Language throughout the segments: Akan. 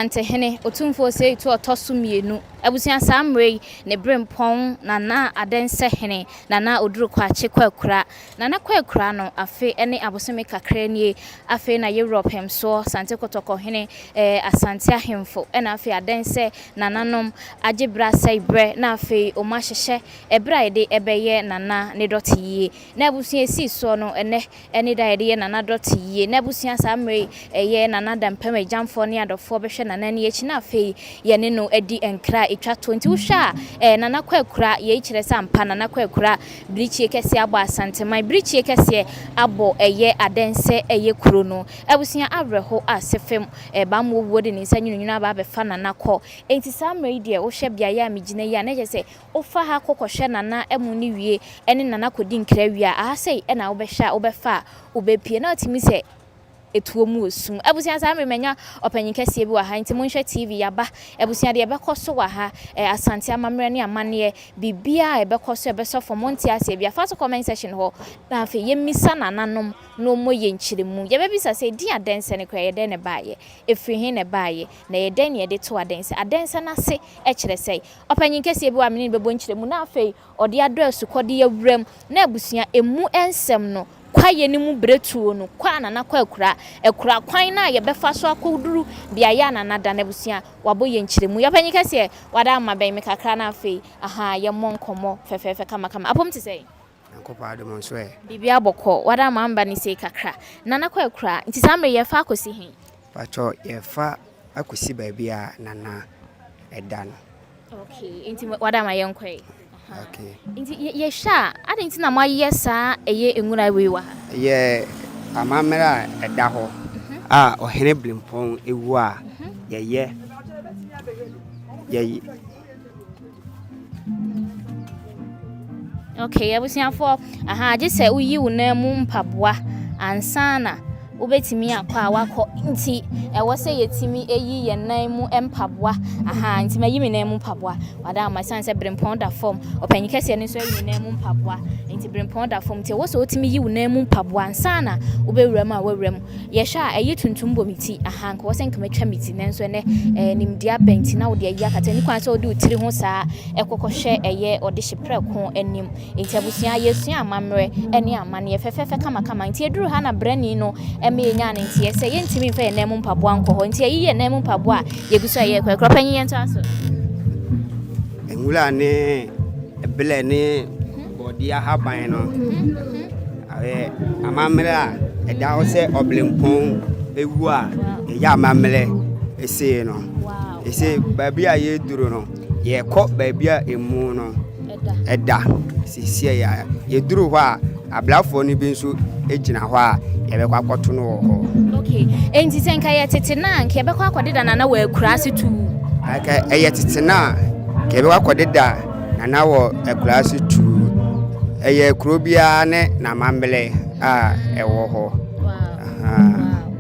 Asantehene, Otumfoɔ Osei Tutu ɔtɔ so mmienu, abusua saa mmerɛ yi ne berempɔn Nana Adensehene, Nana Oduru Kwakye Kwakura. Nana Kwakura no afe ne abosome kakra nie, afei na Yewura Ɔpɛmsoɔ, Asante Kɔtɔkɔhene, eh, Asante Ahemfo, ɛna afei Adense nananom agye berɛ asɛe berɛ na afei wɔn ahyehyɛ ɛberɛ a yɛde ɛbɛyɛ Nana ne dɔte yie. Na abusua esii soɔ no, ɛnɛ ne da a yɛde yɛ Nana dɔte yie. N'abusua saa mmerɛ yi, ɛyɛ Nana Dampam agyamfoɔ ne adɔfoɔ bɛhwɛ Nana ani akyi na afei yɛne no adi nkra a ɛtwa toɔ. Nti wohwɛ a, ɛɛ Nana Kwakura, yei kyerɛ sɛ ampa Nana Kwakura birikyie kɛseɛ abɔ Asanteman, birikyie kɛseɛ abɔ ɛyɛ Adɛnsɛ ɛyɛ kuro no. Abusua awerɛho a sefem ɛɛ Bammɔ wuo de ne nsa nwununwunu aba abɛfa Nana kɔ. Enti saa mmerɛ yi deɛ wohwɛ beaeɛ a megyina yi a na kyerɛ sɛ Wofa ha kɔ kɔhwɛ Nana amu no wie ne Nana kɔdi nkra wie a, aha sei na wobɛhwɛ a wobɛfa a wobɛpue na wotumi sɛ ɛtuo mu wɔ sum. Abusua saa mmerɛ manya ɔpanyin kɛseɛ bi wɔ ha nti monhwɛ TV yaba. Abusua deɛ ɛbɛkɔ so wɔ ha eh, Asante amammerɛ ne amanneɛ biribiara a ɛbɛkɔ so ɛbɛsɔ fam monte aseɛ bia fa to comment section hɔ na afei yɛmmisa nananom na wɔmmɔ yɛn nkyerɛmu. Yɛbɛbisa sɛ din Adɛnsɛ no koraa ɛyɛ dɛn na ɛbaeɛ? Ɛfiri he na ɛbaeɛ? Na ɛyɛ dɛn na yɛde to Adɛnsɛ? Adɛnsɛ no ase kyerɛ sɛn? Ɔpanyin kɛseɛ bi wɔ a me ne no bɛbɔ nkyerɛmu na afei ɔde adɔ asukɔ de awuram na abusua ɛmu nsɛm no kwaeɛ no mu berɛtuo no kɔ a Nana kɔ akura akura kwan no a yɛbɛfa so akɔduru beaeɛ a Nana da no abusua wabɔ yɛn nkyerɛmu. Yɛ ɔpanyin kɛseɛ wada ama bɛn me kakra na afei ahaa yɛmmɔ nkɔmmɔ fɛfɛɛfɛ kamakama. Apom te sɛn? Nyankopɔn adom nso ɛ? Biribiara bɔkɔɔ wada ama mba no sei kakra. Nana kɔ akura nti saa mmerɛ yi yɛfa akɔsi he? Pakyɛ yɛfa akɔsi baabi a Nana da no. Okay, nti wada ma yɛnkɔ ɛ. Okay. Nti yɛhwɛ a, adɛn nti na moayɛ saa ɛyɛ nwura wei wɔ ha? Ɛyɛ amammerɛ a ɛda hɔ a ɔhene Brempɔn wu a yɛyɛ yɛyɛ. Okay, abusuafoɔ, aha, gye sɛ woyi wo nan mu mpaboa ansa na wobɛtumi akɔ a wakɔ nti ɛwɔ sɛ yɛtumi yi yɛn nan mu mpaboa aha nti mayi me nan mu mpaboa wada ama sane sɛ berempɔn da fam ɔpanyin kɛseɛ no nso ayi ne nan mu mpaboa nti berempɔn da fam nti ɛwɔ sɛ wotumi yi wo nan mu mpaboa ansa na wobɛwura mu a wawura mu Yɛhwɛ a, ɛyɛ tuntum bɔ me ti. Aha, anka wɔ sɛ nka matwa me ti, nanso ɛnɛ ɛɛ nimdeɛ aba nti na wode ayi akata. Ɛni kwan sɛ wode wo tiri ho saa ɛkɔkɔhwɛ ɛyɛ ɔdehye prɛko anim. Nti abusua, yɛsua amammerɛ ɛne amanneɛ fɛfɛɛfɛ kamakama. Nti ɛduru ha na brani no ɛma yɛnyaa ne nteɛ sɛ yɛntumi mfa yɛn nan mu mpaboa nkɔ hɔ. Nti yɛyi yɛn nan mu mpaboa a, yɛgu so a yɛrekɔ. Ɛkorɔ panyin yɛntoa so. Nwura ne blɛ ne Borɔdeɛ ahaban no ɛyɛ amammerɛ a ɛda hɔ sɛ ɔberempɔn wu a yɛyɛ amammerɛ sei no. Ɛsei baabi a yɛduru no, yɛkɔ baabi a emu no ɛda seesei a yɛduru hɔ a abrafoɔ no bi nso gyina hɔ a yɛbɛkɔ akɔto no wɔ hɔ. Okay, enti sɛ nka yɛ tete no a nka yɛbɛkɔ akɔdeda Nana wɔ akuraase tuu? Nka ɛyɛ tete no a nka yɛbɛkɔ akɔdeda Nana wɔ akuraase tuu. Ɛyɛ kuro biara ne n'amammerɛ a ɛwɔ hɔ.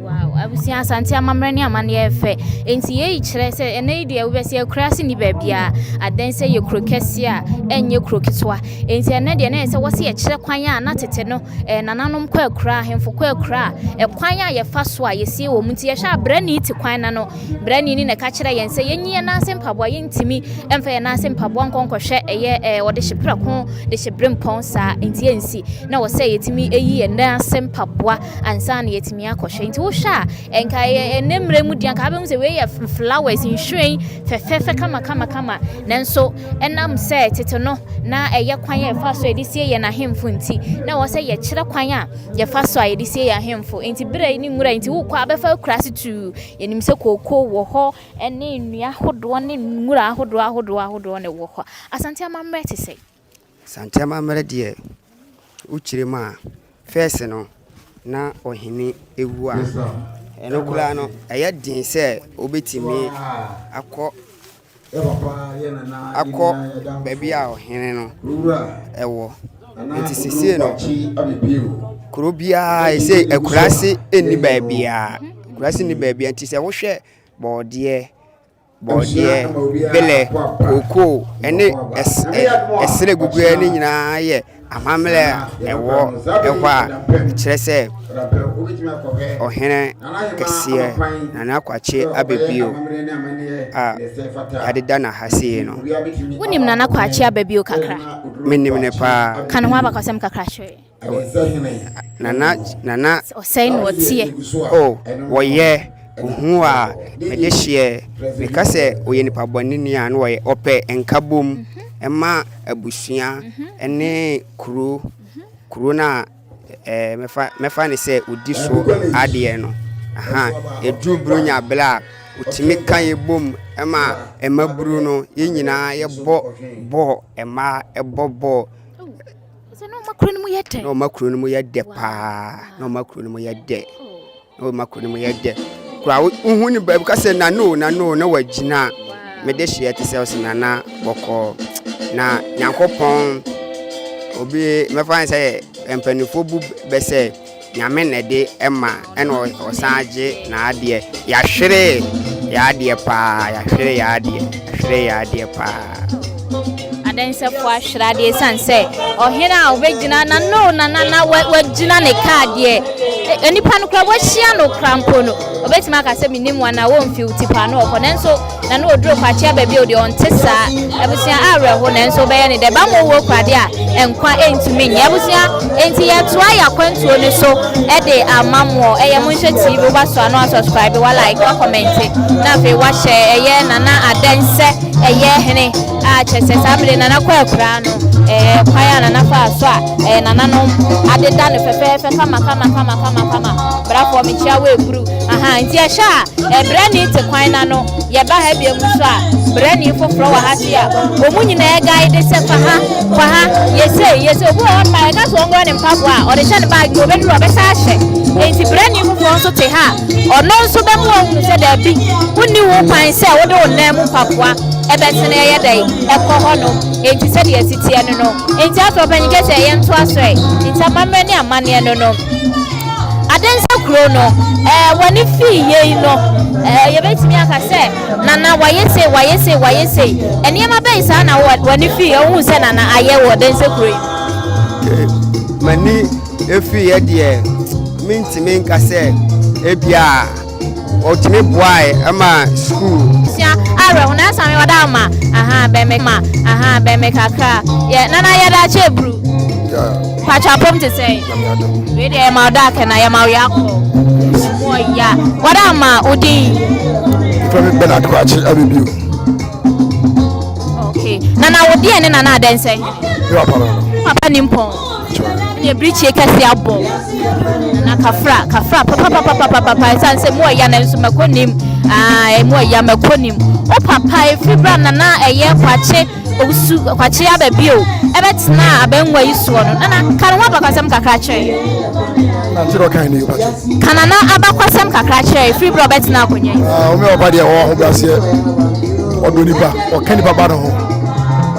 Wow, abusua Asante amammerɛ ne amanneɛ yɛ fɛ. Enti yei kyerɛ sɛ ɛnɛ yi deɛ wobɛsɛ akuraase ni baabiara. Adɛn sɛ yɛ kuro kɛseɛ a ɛnyɛ kuro ketewa. Enti ɛnɛ deɛ na ɛyɛ sɛ wɔsɛ yɛkyerɛ kwan a na tete no eh, nananom kɔ akura, ahemfo kɔ akura a, ɛkwan a yɛfa so a yɛsie wɔ mu. Nti yɛhwɛ a brani te kwan na no Brani no na ɛka kyerɛɛ yɛn sɛ yɛnyi yɛn nan ase mpaboa, yɛntumi mfa yɛn nan ase mpaboa nkɔ nkɔhwɛ ɛyɛ ɛɛ wɔde hye prɛko de hye berempɔn saa, nti yɛnsi. Na wɔ sɛ yɛtumi yi yɛn nan ase mpaboa ansa na yɛtumi akɔhwɛ. Nti wohwɛ a, nka ɛyɛ ɛnɛ mmerɛ mu deɛ nka wobɛhu sɛ wei yɛ flowers, nhwiren fɛfɛɛfɛ kama kama kama. Nanso ɛnam sɛ tete no na ɛyɛ kwan a ɛfa so a yɛde sie yɛn ahemfo nti, na ɛwɔ sɛ yɛkyerɛ kwan a yɛfa so a yɛde sie yɛn ahemfo. Nti berɛ ne nwura nti wokɔ a bɛfa akuraase tuu. Yɛnim sɛ kookoo wɔ hɔ ne nnua ahodoɔ ne nwura ahodoɔ ahodoɔ ahodoɔ na ɛwɔ hɔ. Asante amammerɛ te sɛn? Asante amammerɛ deɛ, wokyerɛ mu a, first no, na ɔhene wu a, ɛno koraa no, ɛyɛ den sɛ wobɛtumi akɔ akɔ baabi a ɔhene no wɔ. Nti seesei no, kuro biara seesei akuraase nni baabiara. Akuraase nni baabiara nti sɛ wohwɛ borɔdeɛ. Bɔɔdeɛ, belɛ, kookoo ne ɛserɛ guguɛ no nyinaa yɛ amammerɛ a ɛwɔ hɔ a ɛkyerɛ sɛ ɔhene kɛseɛ Nana Kwakye Ababio a yɛadeda no ha sei no. Wonim Nana Kwakye Ababio kakra? Menim no paa. Ka ne ho abakɔsɛm kakra kyerɛ yɛn. Nana Nana. Ɔsɛe na ɔteɛ. Oh, wɔyɛ ohu a mede hyeɛ meka sɛ ɔyɛ nipa bɔneni a na ɔyɛ ɔpɛ nkabom ɛma abusua ɛne kuro kuro no a ɛɛ mɛfa mɛfa ne sɛ ɔdi so adeɛ no aha ɛduru buronya berɛ a ɔtumi ka yɛ bom ɛma mmabunu no yɛn nyinaa yɛbɔ bɔɔl mmaa ɛbɔ bɔɔl. Sɛ na ɔma kuro no mu yɛ dɛ. Na ɔma kuro no mu yɛ dɛ paa. Na ɔma kuro no mu yɛ dɛ. Na ɔma kuro no mu yɛ dɛ. Kura wohu ne baabi ka sɛ nana o nana o na wagyina. Mede hyeɛ te sɛ ɔsɛ nana bɔkɔɔ. Na Nyankopɔn obi mɛfa ne sɛ mpanimfoɔ bu bɛ sɛ Nyame na ɛde ma ɛna ɔsan gye n'adeɛ. Yɛahwere yɛadeɛ paa, yɛahwere yɛadeɛ, yɛahwere yɛadeɛ paa. Adansefo ahwere adeɛ ɛsiane sɛ ɔhene a ɔbɛgyina na no na na na wagyina ne kaa deɛ nipa no kora wahyia no kora mpo no ɔbɛtumi aka sɛ menim wɔn a wɔmfi wo ti paa na ɔkɔ nanso Na na ɔduru kwakye aba bio deɛ ɔnte saa. Abusua awerɛho nanso wobɛyɛ ne dɛ. Bammɔ wuo kora deɛ a nkwa ntumi nyɛ. Abusua enti yɛtoa yɛ akwantuo no so de ama moɔ. Ɛyɛ Monhwɛ TV woba so a na wasubscribe, wa like, wa kɔmɛnte na afei wahyɛ. Ɛyɛ Nana Adɛnsɛ ɛyɛ hene a kyerɛ sɛ saa bere Nana kɔ akuraa no ɛɛ kwan a Nana faa so a ɛɛ nananom adeda no fɛfɛɛfɛ kama kama kama kama kama. Brafoɔ mekyia wo eburu. Aha nti ɛhwɛ a Brɛni te kwan no ano, yɛba ha biom nso a, brɛni foforɔ wɔ ha sei a, wɔn nyinaa guide sɛ fa ha, fa ha, yɛ sei, yɛ sei. Obi wɔ hɔnom a, yɛka sɛ ɔnworɔ ne mpaboa a, ɔde hyɛ ne bag mu, ɔbɛduru ɔbɛsan ahyɛ. Enti brɛni foforɔ nso te ha a, ɔno nso bɛma wahunu sɛ daabi, wonni ho kwan sɛ wode wo nan mu mpaboa ɛbɛsene ɛyɛ dɛn, ɛkɔ hɔnom. Enti sɛdeɛ ɛsi teɛ no no. Enti afei ɔpanyin kɛseɛ, yɛntoa so ɛ. Enti amammerɛ ne amanneɛ no no. Adensa kuro no, ɛɛ wɔne fii yei no, ɛɛ yɛbɛtumi aka sɛ Nana wayɛ sei, wayɛ sei, wayɛ sei. Nneɛma bɛn saa na wɔne fii yɛ, wohu sɛ Nana ayɛ wɔ Adensa kuro yi mu? M'ani fii yɛ deɛ, mentumi nka sɛ ebia Ɔtumi boae ma sukuu. Sua awerɛho na asame ɔda ama aha bɛmɛ ma aha bɛmɛ kakra yɛ nana yɛ da kyɛ buru. Patwa pom te sɛ. Wei deɛ yɛ ma ɔda akɛna yɛ ma ɔyɛ akɔ. Mu ɔya wɔda ama odin. Fɛmi Bernard Kwakye Abibio. Okay. Nana wo deɛ ne nana adɛnsɛ. Yɛ papa no. Papa nimpɔn. Ɛne abirekyie kɛse abɔ na kafra kafra papapapapapa ɛsiane sɛ mu ɔya nanso mɛkɔ nim aa mu ɔya mɛkɔ nim o papa efiri bra nana ɛyɛ kwakye osu kwakye aba bio ɛbɛtena abɛnwa yi soɔ no nana ka ne ho abakɔsɛm kakra kyerɛ Nante dɛ ɔkan ne yɛ ka nana abakɔsɛm kakra kyerɛ efiri bra ɔbɛtena akonnwa yi. Ɔmo yɛ ɔba deɛ ɔwɔ ahobrɛaseɛ ɔdɔ nipa ɔka nipa ba ne ho.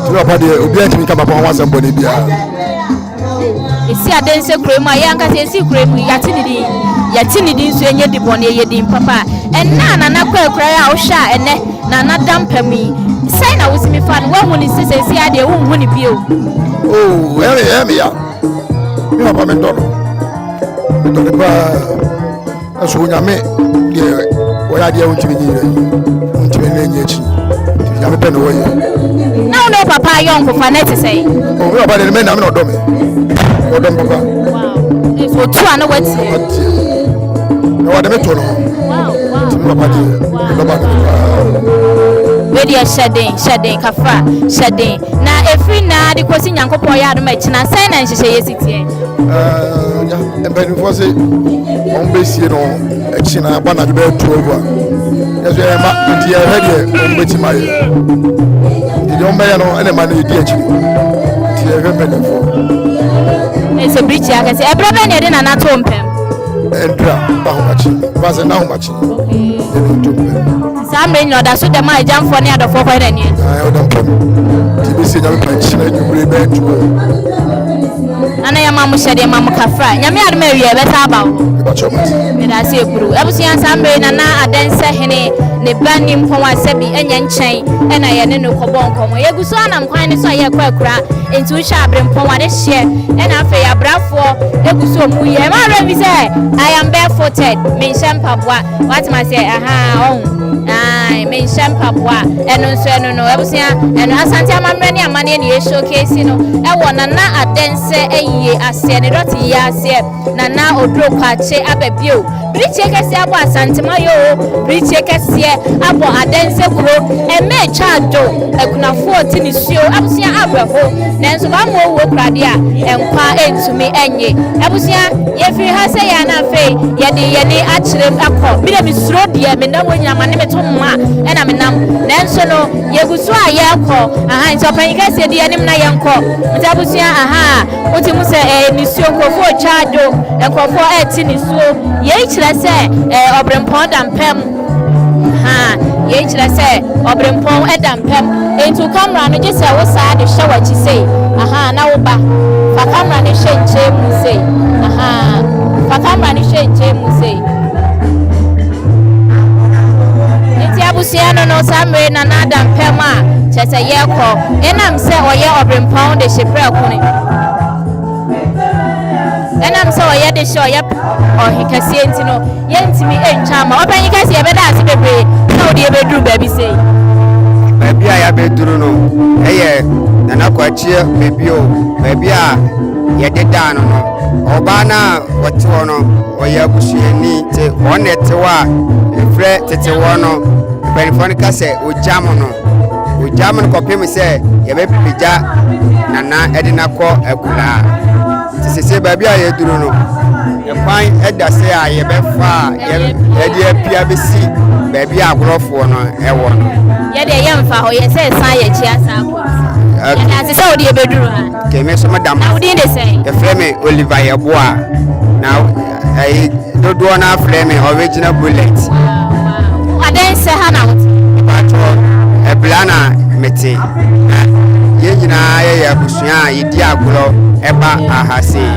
Ti papa deɛ obiara ntumi nka papa ho asɛm bɔne biara. Esi adanse kuro mu a yɛn ankasa esi kuro mu yɛate ne din yɛte ne din nso ɛnyɛ di bɔne ɛyɛ din papa ɛnna a nana kɔ akura a wohwɛ a ɛnɛ nana da mpa mu yi sɛn na wosimi fa no woahu ne sɛ sɛsi adeɛ wonhu ne bio. Oo ɛyɛ ɛyɛ me ya me papa me dɔ no me dɔ no paa. Nanso Onyame deɛ ɔyɛ adeɛ a wontumi nyi yɛ wontumi ne nyɛ akyi nti Nyame pɛ na wɔyɛ. Na wo ne wo papa ayɔnkofa na ɛte sɛn? O me papa deɛ me na me na ɔdɔ me ɔdɔ me papa. Wow. So otu a na watie. Watie. Na wɔde me to no ho. Nti me papa deɛ ɔdɔ ba no paa. Wei deɛ hyɛ den hyɛ den kafra hyɛ den na efiri naa de kɔsi Nyankopɔn yɛ adom akyina sɛn na nhyehyɛ yɛ si teɛ? Ɛɛ mpanimfoɔ se wɔn bɛsie no akyi na aba anadwo bɛyɛ 12 a yɛso yɛn ma nti yɛhwɛ deɛ wɔn bɛtumi ayɛ nti deɛ wɔn bɛyɛ no ɛna ɛma no yɛdi akyiri nti yɛhwɛ mpanimfoɔ. Ɛsɛ birikyi akɛse ɛbrɛ bɛn na yɛde nana to mpɛm. Ɛndra ahomakye baasɛ n'ahomakye yɛde to mpɛm. Saa mmerɛ nyina ɔda so dɛm a agyamfoɔ ne adɔfoɔ kɔyɛ n'ani agye. Ae, ɔda mpam. Nti bɛsi Nyame pa nkyena anwummere bɛyɛ 12. Nana yɛma mo hyɛdeɛ ma mo kafra. Nyame adom a awie yɛbɛsan aba wo hɔ. Mepakyɛw mate. Meda ase Ekuru. Abusua saa mmerɛ yi Nana Adɛnsɛ hene ne ba Nimpɔn a sɛbi ɛnyɛ nkyɛn ɛna yɛne no kɔbɔ nkɔmmɔ. Yɛgu so anam kwan no so a yɛrekɔ akura nti wohwɛ a Abrempɔn adehyeɛ ɛna afei abrafoɔ ɛgu so ɔmu yɛ. Ɛma werɛ mfi sɛ I am barefooted, menhyɛ mpaboa. Wate maseɛ ahaa ɔho. Ae menhyɛ mpaboa ɛno nso ɛno no abusua ɛno Asante amammerɛ ne amanneɛ ne yɛ showcase no ɛwɔ Nana Adɛnsɛ ayie aseɛ ne dɔte yie aseɛ. Nana Oduro Kwakye aba bio. Birikyie kɛseɛ abɔ Asantema yoo, birikyie kɛseɛ abɔ Adanse kuro. Ɛmɛ atwa adwo, akunafoɔ te nisuo, abusua awerɛho. Nanso bammɔ owuo kura deɛ a, nkwa ntumi nnye. Abusua, yɛfiri ha sɛ yɛn na afei yɛde yɛn ani akyerɛ mu akɔ. Me deɛ mesuro deɛ, menam hɔ nyinaa mane meto mma ɛna menam. Nanso no, yɛgu so a yɛrekɔ. Aha, nti ɔpanyin kɛseɛ di yɛn anim na yɛnkɔ. Nti abusua, aha. Wote mu sɛ ɛyɛ nisuo, nkurɔfoɔ retwa adwo, nkurɔfoɔ rete nisuo. Yei kyerɛ sɛ ɛɛ ɔbrempɔn da mpam. Ha, yei kyerɛ sɛ ɔbrempɔn da mpam. Enti wo kamera no gye sɛ wo saa de hyɛ w'akyi sei. Aha, na wo ba. Fa kamera no hyɛ nkyɛn mu sei. Aha, fa kamera no hyɛ nkyɛn mu sei. Nti abusua no no saa mmere na n'ada mpam a kyerɛ sɛ yɛrekɔ. Ɛnam sɛ ɔyɛ ɔbrempɔn de hye prɛko no, ɛnam sɛ ɔyɛ de hyɛ ɔyɛ ɔhe kɛseɛ nti no, yɛntumi ntwa ama. Ɔpanyin kɛseɛ, yɛbɛda ase bebree sɛ wode yɛbɛduru baabi sei. Baabi a yɛabɛduru no yɛ Nana Kwakye baabi o, baabi a yɛde daa no no. Ɔbaa no a ɔte hɔ no, ɔyɛ abusuani nti wɔn na ɛte hɔ a ɛfrɛ tete hɔ no, mpanimfoɔ no ka sɛ ogyam no. Ogya mu no kɔpem sɛ yɛbɛpagya Nana de no akɔ akuraa. Nti sese baabi a yɛduru no, ɛkwan ɛda sɛ a yɛbɛfa a yɛde apia bɛsi baabi a agorɔfoɔ no ɛwɔ no. Yɛdeɛ yɛmfa hɔ, yɛ sɛ ɛsan yɛkyi asa akɔ. Yɛda ase sɛ wode yɛbɛduru ha. Kɛmɛ so meda mo. Na wodin de sɛn? Yɛfrɛ me Oliver Yeboah. Na ɛyi dodoɔ no afrɛ me original bullet. Adɛn sɛ ha na wote? Mepakyɛ ɛbla na mete. Na yɛn nyinaa yɛyɛ abusua a yɛdi agorɔ ɛba aha sei.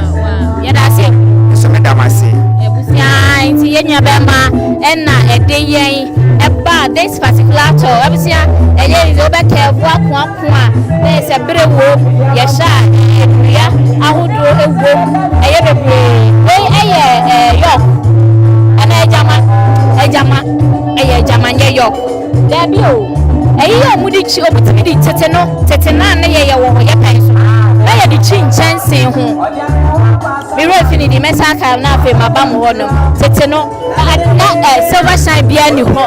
Yɛda ase. Nso meda mo ase. Abusua nti yɛn nua bɛrima ɛna ɛde yɛn ɛba this particular tour. Abusua ɛyɛ yi sɛ wobɛkɛ ɛboa ko a na ɛyɛ sɛ bere wom, yɛhyɛ a nnua ahodoɔ wom, ɛyɛ bebree. Wei ɛyɛ ɛɛ yɔk anaa agyama, agyama, ɛyɛ agyama nyɛ yɔk. Daabi o, ɛyi yɛ wɔn de kyi, wɔn tumi de tete no, tete no a na yɛyɛ wɔ hɔ yɛ pɛn so na yɛde kyi nkyɛnsee ho. Me werɛ fi ne din, mɛsan aka na afei maba mo hɔ nom. Tete no. Na ɛ silver shine biara ni hɔ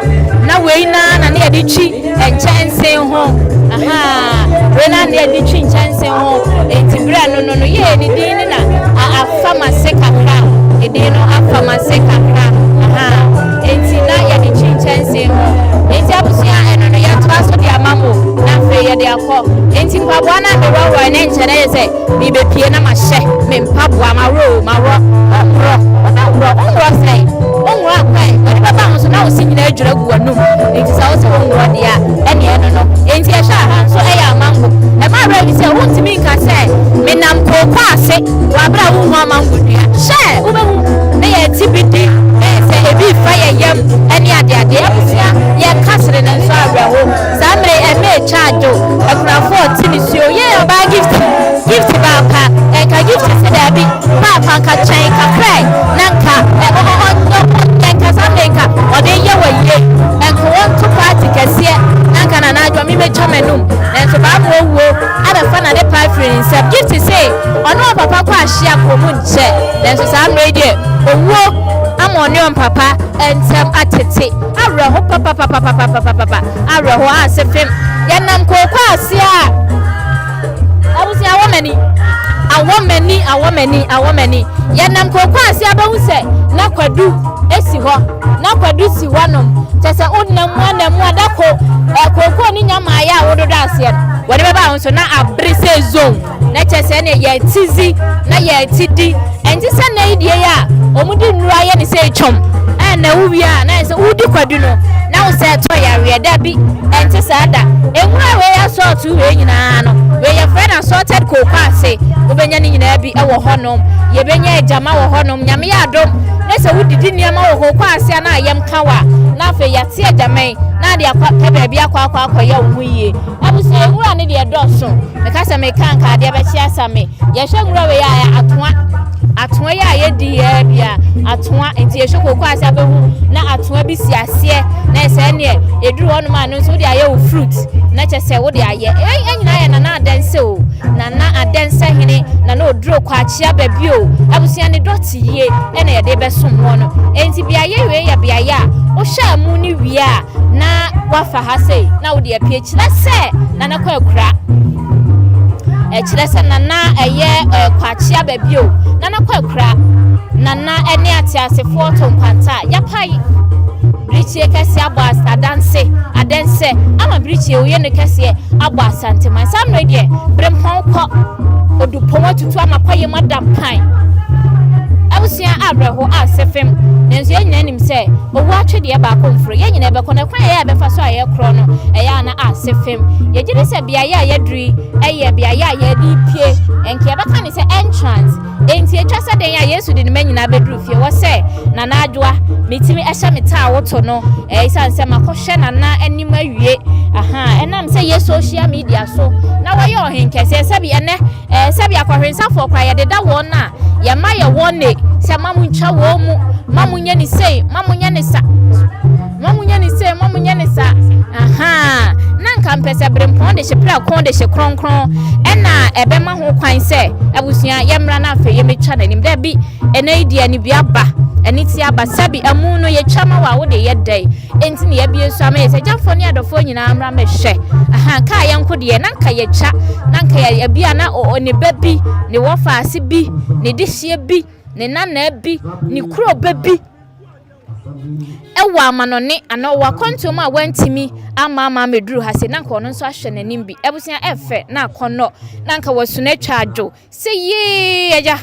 na wei naa na ne yɛde twi nkyɛnse ho ahaa wei naa na yɛde twi nkyɛnse ho eti bere no no no yɛ ne din ne na afa ma se kakra edin no afa ma se kakra ahaa eti na yɛde twi nkyɛnse ho eti abusua ɛno no yɛtoa so de ama mo na afei yɛde akɔ eti mpaboa no a meworɔworɔ ne nkyɛn ɛyɛ sɛ Mebɛpue na mahyɛ me mpaboa, maworɔ o, maworɔ, wonworɔ, wobɛworɔ, wonworɔ sɛn? Wonworɔ akwan, wɔde bɛba ho so na wo se nyinaa adwiri agu w'anum, enti sɛ wo se wonworɔ deɛ a, ɛneɛ ɛno no. Enti ɛhwɛ a ha nso ɛyɛ amango. Ɛma werɛ fi sɛ wontumi nka sɛ menam kooko ase wɔ aberɛ a wonhu amango dua. Hyɛ! Wobɛhu na yɛte bi di, ɛyɛ sɛ ebi refa yɛn yam ne adeadeɛ. Abusua, yɛka sere no nso awerɛho. Saa mmerɛ yi ɛmɛ ɛtwa adwo akunafoɔ ɔte nisuo yee ɔbaa gift gift baapa nka gift se daabi paapa nka twɛn kakrae na nka ɔnyɛ nka saa mmerɛ nka ɔde yɛ wɔ yie nka wɔnto party kɛseɛ na nka nana adwo me mɛtwa m'anum nanso baa ma owuo abɛfa na ne paa firi ne nsam gift se ɔne ɔpapa kɔ ahyia kɔ mu nkyɛ nanso saa mmerɛ yi deɛ owuo ama ɔne ɔmpapa ntɛm atete Awerɛho papapapapapapapa awerɛho ase fem. Yɛnam kooko ase a abusua awɔ m'ani awɔ m'ani awɔ m'ani awɔ m'ani. Yɛnam kooko ase abɛhu sɛ na kwadu esi hɔ na kwadu si hɔnom kyɛ sɛ wonam mu anam mu adako kooko ne nya maayɛ a wododɔ aseɛ no wɔde bɛba wo nso na abere sɛ zone. Na kyerɛ sɛ ɛneɛ yɛte dzi na yɛte di. Ɛnte sɛ nnɛ yi deɛ yi a wɔde nnuro ayɛ ne sɛ etwam ɛna wowie a na ayɛ sɛ wodi kwadu no na wo sɛ ɛtɔ yareɛ. Dabi, ɛnte saa da. Nwura wei asɔɔto wei nyinaa no, wei yɛfrɛ no. assorted kooko ase, wobɛnya ne nyinaa bi wɔ hɔnom. Yɛbɛnya agyama wɔ hɔnom. Nyame yɛ adom na sɛ wodidi nneɛma wɔ kooko ase a na ayam ka wo a, na afei yɛate agyama yi na ade akɔ pɛ baabi akɔ akɔ akɔyɛ wo ho yie. Abusua, nwura no deɛ ɛdɔɔso. Meka sɛ meka anka adeɛ bɛkye asa me. Yɛhwɛ nwura wei a atoa atoa yi a yɛdi yɛ bi a atoa nti yɛhwɛ kooko ase abɛhu na atoa bi si aseɛ na ɛsɛ neɛ ɛduru hɔnom a no nso wode ayɛ wo fruit na kyɛ sɛ wode ayɛ ɛnyinaa yɛ Nana Adɛnsɛ o Nana Adɛnsɛ hene Nana Oduro Kwakyea baabi o abusua ne dɔte yie ɛna yɛde bɛsom wɔn no enti beaeɛ wei yɛ beaeɛ a wohyɛ amu ne wie a na wafa ha sei na wode apue kyerɛ sɛ Nana kɔ akura ɛkyerɛ sɛ Nana ɛyɛ Kwakyea baabi o Nana kɔ akura Nana ɛne ateasefoɔ to nkwanta a yɛapae birikyie kɛseɛ abɔ adanse adɛnsɛ ama birikyie oyɛ no kɛseɛ abɔ Asanteman. Saa mmerɛ deɛ berempɔn kɔ odupɔn atutu ama kwaeɛ mu ada mpan. Abusua awerɛho a sefem nanso yɛn nyinaa nim sɛ owu atwedeɛ baako mforo yɛn nyinaa bɛkɔ na kwan a yɛyɛ a bɛfa so a yɛkorɔ no ɛyɛ ana a sefem. Yɛgye di sɛ beaeɛ a yɛaduru yi ɛyɛ beaeɛ a yɛde pie nka yɛbɛka ne sɛ entrance. Enti etwa sɛ dɛn a Yesu de ne mma nyinaa bɛduru fie hɔ sɛ, Nana Adwoa, metumi hyɛ me taa woto no, ɛsiane sɛ makɔhwɛ Nana anim awie. Aha, ɛnam sɛ yɛ social media so na wɔyɛ ɔhenkɛseɛ, sɛbi ɛnɛ, ɛɛ, sɛbi akɔhwensafoɔ koraa yɛdeda wɔn a yɛma yɛ wɔn ne sɛ ma mo ntwa wɔn mu, ma mo nyɛ ne sei, ma mo nyɛ ne sa. Ma mo nyɛ ne sei, ma mo nyɛ ne sa. Ahaa, na nka mpɛ sɛ berempɔn de hye prɛko de hye kronkron ɛna ɛbɛma ho kwan sɛ abusua yɛmmra na afei yɛmmɛtwa n'anim. Dabi, ɛnɛ yi deɛ anibue aba, aniteɛ aba. Sɛbi amu no yɛtwa ma wo a wode yɛ dɛn? Enti na yɛabue so ama yɛ sɛ agyafoɔ ne adɔfoɔ nyinaa mmra mmɛhwɛ. Ahaa, kaa yɛnko deɛ na nka yɛtwa, na nka yɛ, ebia na ne ba bi, ne wɔfaase bi, ne dehyeɛ bi, ne nanaa bi, ne kuro ba bi. wɔ amanɔne anaa ɔwɔ akwantuo mu a wantumi amma ama amɛduru ha sei na anka ɔno nso ahwɛ n'anim bi. Abusua ɛfɛ na akɔnnɔ na anka wasu no atwa adwo sɛ yee agya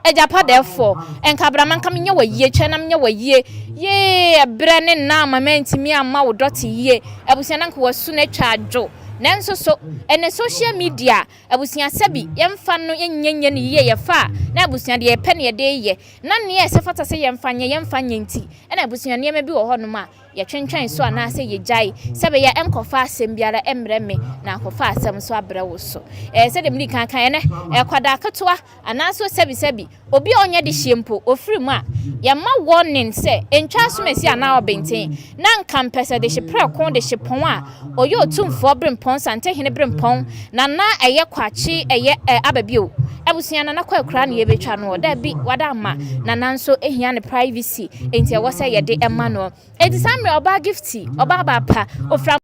agya pa dɛɛfoɔ nka abrama nka menyɛ wɔ yie twɛ na menyɛ wɔ yie yee ɛberɛ ne nna ama mantumi amma wo dɔte yie. Abusua na anka wasu no atwa adwo. Nanso so ɛnɛ social media abusua sɛbi yɛmfa no nyɛ nyɛ no yie yɛfa a na abusua deɛ yɛpɛ na yɛde yɛ. Na nea ɛsɛ fata sɛ yɛmfa nyɛ, yɛmfa nyɛ nti, ɛna abusua nneɛma bi wɔ hɔnom a, yɛtwentwɛn so anaasɛ yegyae, sɛ ɛbɛyɛ a ɛnkɔfa asɛm biara mmrɛ me na akɔfa asɛm nso abrɛ wo so. Ɛɛ, sɛdeɛ mede kan kaeɛ no, akwadaa ketewa anaasɛ sɛbisɛbi obi a ɔnyɛ dehyeɛ mpo, ɔfiri mu a, yɛma warning sɛ ntwa asomasi anaa ɔbenten, na nka mpɛ sɛ dehye prɛko, dehye pɔn a Ɔyɛ Otumfoɔ Berempɔn, Santehene Berempɔn, Nana ɛyɛ Kwakye ɛyɛ ɛ aba bio. Abusua Nana Kwaku na yɛbɛtwa noɔ? Dabi, wada ama. Nana nso hia ne privacy, enti ɛwɔ sɛ yɛde ma noɔ. Enti saa mmerɛ ɔbaa Gifty, ɔbaa baa pa, ɔfira.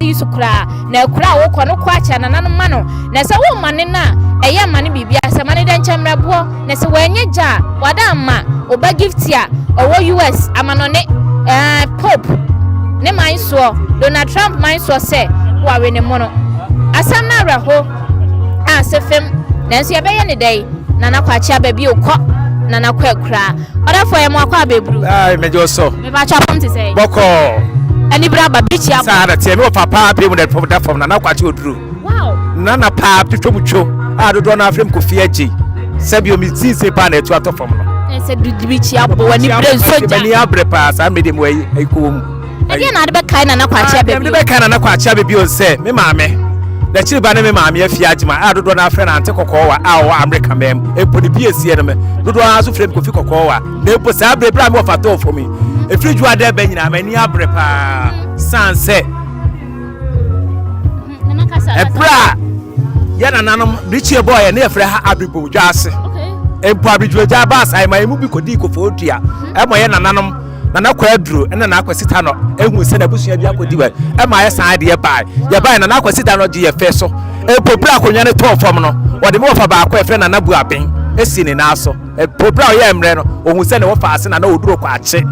Yi so koraa na akura a wokɔ no kɔ akyɛ nananom ma no na sɛ woma ne no a ɛyɛ ma no biribiara sɛ ma no dɛnkyɛmmerɛboɔ na sɛ wanyɛ gya a wada ama ɔba gift a ɔwɔ US amanɔne ɛɛ Pope ne man soɔ Donald Trump man soɔ sɛ wawe ne mono asɛm no awerɛho a sɛ fam nanso yɛbɛyɛ ne dɛn Nana Kwakye aba bio kɔ Nana kɔ akuraa ɔdɔfoɔ yɛ mo akɔ abɛburu. Ayi mɛgye ɔsɔ. Mepakyɛ apɔm te sɛ. Bɔkɔɔ. Anibere aba birikyi abɔ. Saa na teɛ mi wɔ papa abiri mu na fam da fam Nana Kwakye oduro. Wow. Nana paa twitwa mu two a dodoɔ no afrɛ mu Kofi Agye sɛbi omi sinsin paa na atu atɔ fam no. Ɛsɛ birikyi abɔ w'ani bere nso gya. M'ani abere paa saa mmiri mu ayi ayi kɔ mu. Ɛdeɛ na ade bɛkae Nana Kwakye Ababio? Ɛdeɛ bɛkae Nana Kwakye Ababio sɛ me maame n'akyiri ba ne me maame Afie Agyema a dodoɔ no afrɛ no Ante Kɔkɔɔwa a ɔwɔ Amerika man mu. Mpo ne piesie no me dodoɔ ara nso frɛ me Kofi Kɔkɔɔwa. Na mpo saa berɛ berɛ a me wɔfa tɔɔ fam yi, ɛfiri dwoada ɛbɛ nyinaa m'ani abere paa san sɛ Ɛberɛ a yɛ nananom birikyie bɔɔ yɛ ne yɛfrɛ ha abibodwa ase. Mpo abidwogya baa saa ma emu bi kɔdii kɔfɔɔ dua ɛma yɛ nananom Nana Kwaduro ne Nana Akwasi Tanɔ ehu sɛ n'abusua bi akɔdi wɔ ɛma yɛ san deɛ bae. Yɛbae Nana Akwasi Tanɔ gye yɛ fɛ so. Mpo berɛ a akonnwa no tɔɔ fam no, wɔde me wɔfa baako a yɛfrɛ Nana Buaben si ne nan so. Mpo berɛ a ɔyɛɛ mmerɛ no, ɔhuu sɛ ne wɔfa ase Nana Oduro Kwakye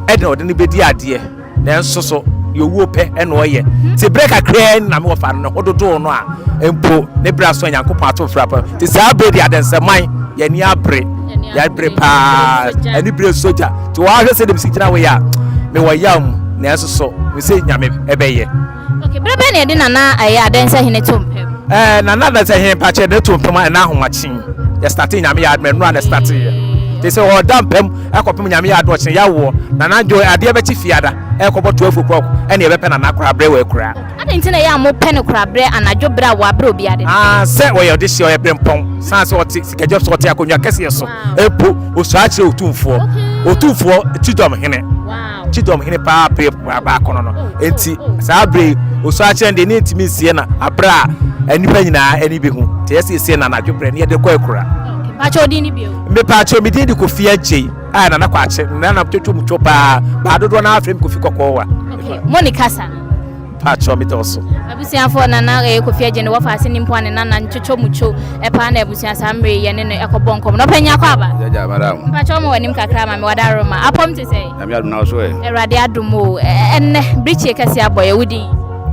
ɛde na ɔde no bɛdi adeɛ. Nanso so. Deɛ owuo pɛ ɛna ɔyɛ. Nti berɛ kakraa ni na me wɔfa no ne ho dodoo no a mpo ne berɛ aso a Nyankopɔn ato mfra pa. Nti saa berɛ deɛ adɛnsɛman yɛni abere. Yɛabere paa. Ani bere sogya. Nti wɔahwɛ sɛ deɛ mesi gyina wei a mewɔ yaw mu nanso so me sɛ Nyame ɛbɛyɛ. Okay, berɛ bɛn na yɛde Nana ɛyɛ Adɛnsɛhene to mpam? Ɛɛ Nana Adɛnsɛhene mpakyɛ yɛde to mpam ɛna ahomakye. Yɛ starte Nyame yɛ adom ɛnora na starte yɛ. Te sɛ ɔda mpam ɛkɔpem Nyame yɛ adom ɔkyena yɛawoɔ. Nana dwo adeɛ bɛkye fiada ɛkɔbɔ 12 o'clock ɛne yɛbɛpɛ Nana korabrɛ wɔ akuraa. Adɛn nti na ɛyɛ a mopɛ no korabrɛ anadwo berɛ a wɔabrɛ obi ade no? Ah, sɛ ɔyɛ ɔdehyeɛ, ɔyɛ berempɔn, san sɛ ɔte sikadwa so, ɔte akonnwa kɛseɛ so, mpo ɔsua kyerɛ Otumfoɔ. Otumfoɔ Kyidɔm hene. Kyidɔm hene paa pere baako no no. Enti saa berɛ yi, ɔsua kyerɛ no deɛ ne ntumi nsie no aberɛ a nnipa nyinaa ani bɛhu. Nti ɛyɛ sɛ yɛsie no anadwo berɛ ne yɛde kɔ akura. Mpakyɛ wo din ne bio? Mepakyɛ me din de Kofi Agyei. A Nana Kwakye, Nana twotwo mu two paa, baa dodoɔ no ara frɛ me Kofi Kɔkɔɔ wa. Okay, mo ne kasa. Pakyɛ me dɔɔso. Abusuafoɔ Nana ɛyɛ Kofi Agye ne wɔfa ase ne mpo a ne nana ntwotwo mu two paa na abusua saa mmerɛ yi yɛne no ɛkɔbɔ nkɔmmɔ. Na ɔpanyin akɔ aba? Gyagya madam. Mpakyɛ wɔma w'anim kakra ma me wada Roma. Apɔm te sɛn? Nyame adom na wo so ɛ? Awurade adom o. Ɛnnɛ birikyie kɛseɛ abɔ yɛ wo din?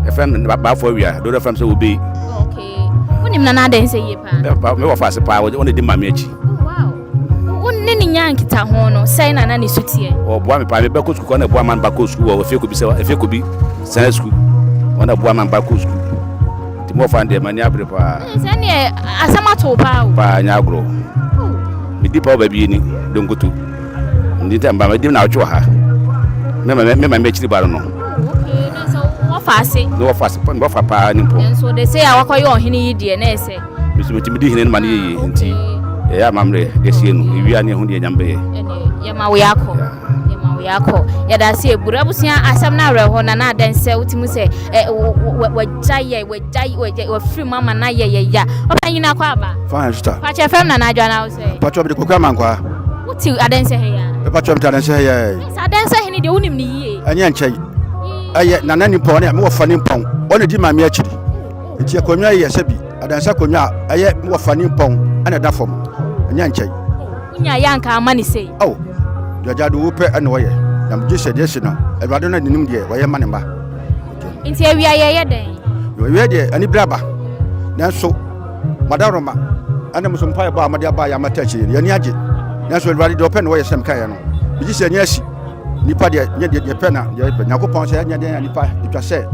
Yɛfrɛ me Baafo Awia, dodoɔ frɛ me sɛ Obey. Okay. Wonim Nana Adɛnsɛ yie paa? Me wɔfa ase paa, ɔna di maame akyi. Oh wow. Wo ne no nyaa nkitaho no, sɛn na na ne su teɛ? Ɔboa me paa. Me ba kɔ sukuu, ɔna boa ma me ba kɔ sukuu wɔ Efekobi sɛ Efekobi sɛn sukuu. Ɔna boa ma me ba kɔ sukuu. Nti mo ɔfa deɛ m'ani abere paa. Ee, sɛ neɛ asɛm ato wo paa o. Paa nyɛ agorɔ. Oh. Me di paa wɔ baabi ni, Donkoto. Ndi nta mba, medi na ɔtwe wɔ ha. Me ma me ma me akyiri ba no no. Oh, okay. Na sɛ wɔfa ase. Ne wɔfa ase, wɔfa paa ne mpo. Nanso de sɛ a wakɔyɛ ɔhene yi deɛ na ɛsɛ. Me nso metumi di hene no ma no yɛ yie nti yɛyɛ amammerɛ de asie no ewie a ne ɛho deɛ nyame bɛyɛ. Ɛne yɛma wo yɛakɔ yɛma wo yɛakɔ yɛda ase eburu abusua asɛm no awerɛho na na adɛn sɛ wotumi sɛ wagya yɛ wagya wagya wafiri mu ama no ayɛ yɛ ya ɔpanyin akɔ aba. Fine sister. Pakyɛ fɛm na n'adwa na wosɛ. Pakyɛ mede kokura mankwaa. Wote adɛnsɛ ha ya. Pakyɛ mete adɛnsɛ ha ya. Sɛ adɛnsɛ hene deɛ wonim ne yie. Ɛnyɛ nkyɛn. Ɛyɛ nana nimpɔn ne mewɔ fa nimpɔn ɔne di maame akyiri. Nti akonnwa yi yɛ sɛ bi adansi akonnwa a ɛyɛ wɔfa ne mpɔn ɛna ɛda fam ɛnyɛ nkyɛn. Wonya yɛ anka ama ne sei. Ao deɛ de wo pɛ ɛna ɔyɛ na megye sɛ deɛ si no awurade no nim deɛ wɔyɛ ma ne mma. Nti awia yɛyɛ dɛn? Awia deɛ anibere aba nanso madaroma ɛna mo so mpaebɔ a mode aba yɛ amata akyire no yɛni agye nanso awurade deɛ ɔpɛ na wɔyɛ sɛ mekaeɛ no megye sɛ ani asi nipa deɛ nyɛ deɛ pɛ na deɛ pɛ nyankopɔn sɛ ɛnyɛ deɛ nipa ɛtwa sɛ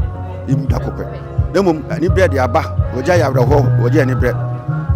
ɛwu da kɔpɛ na mmom aniberɛ de aba, wɔgya yɛ awerɛhoɔ, wɔgye aniberɛ.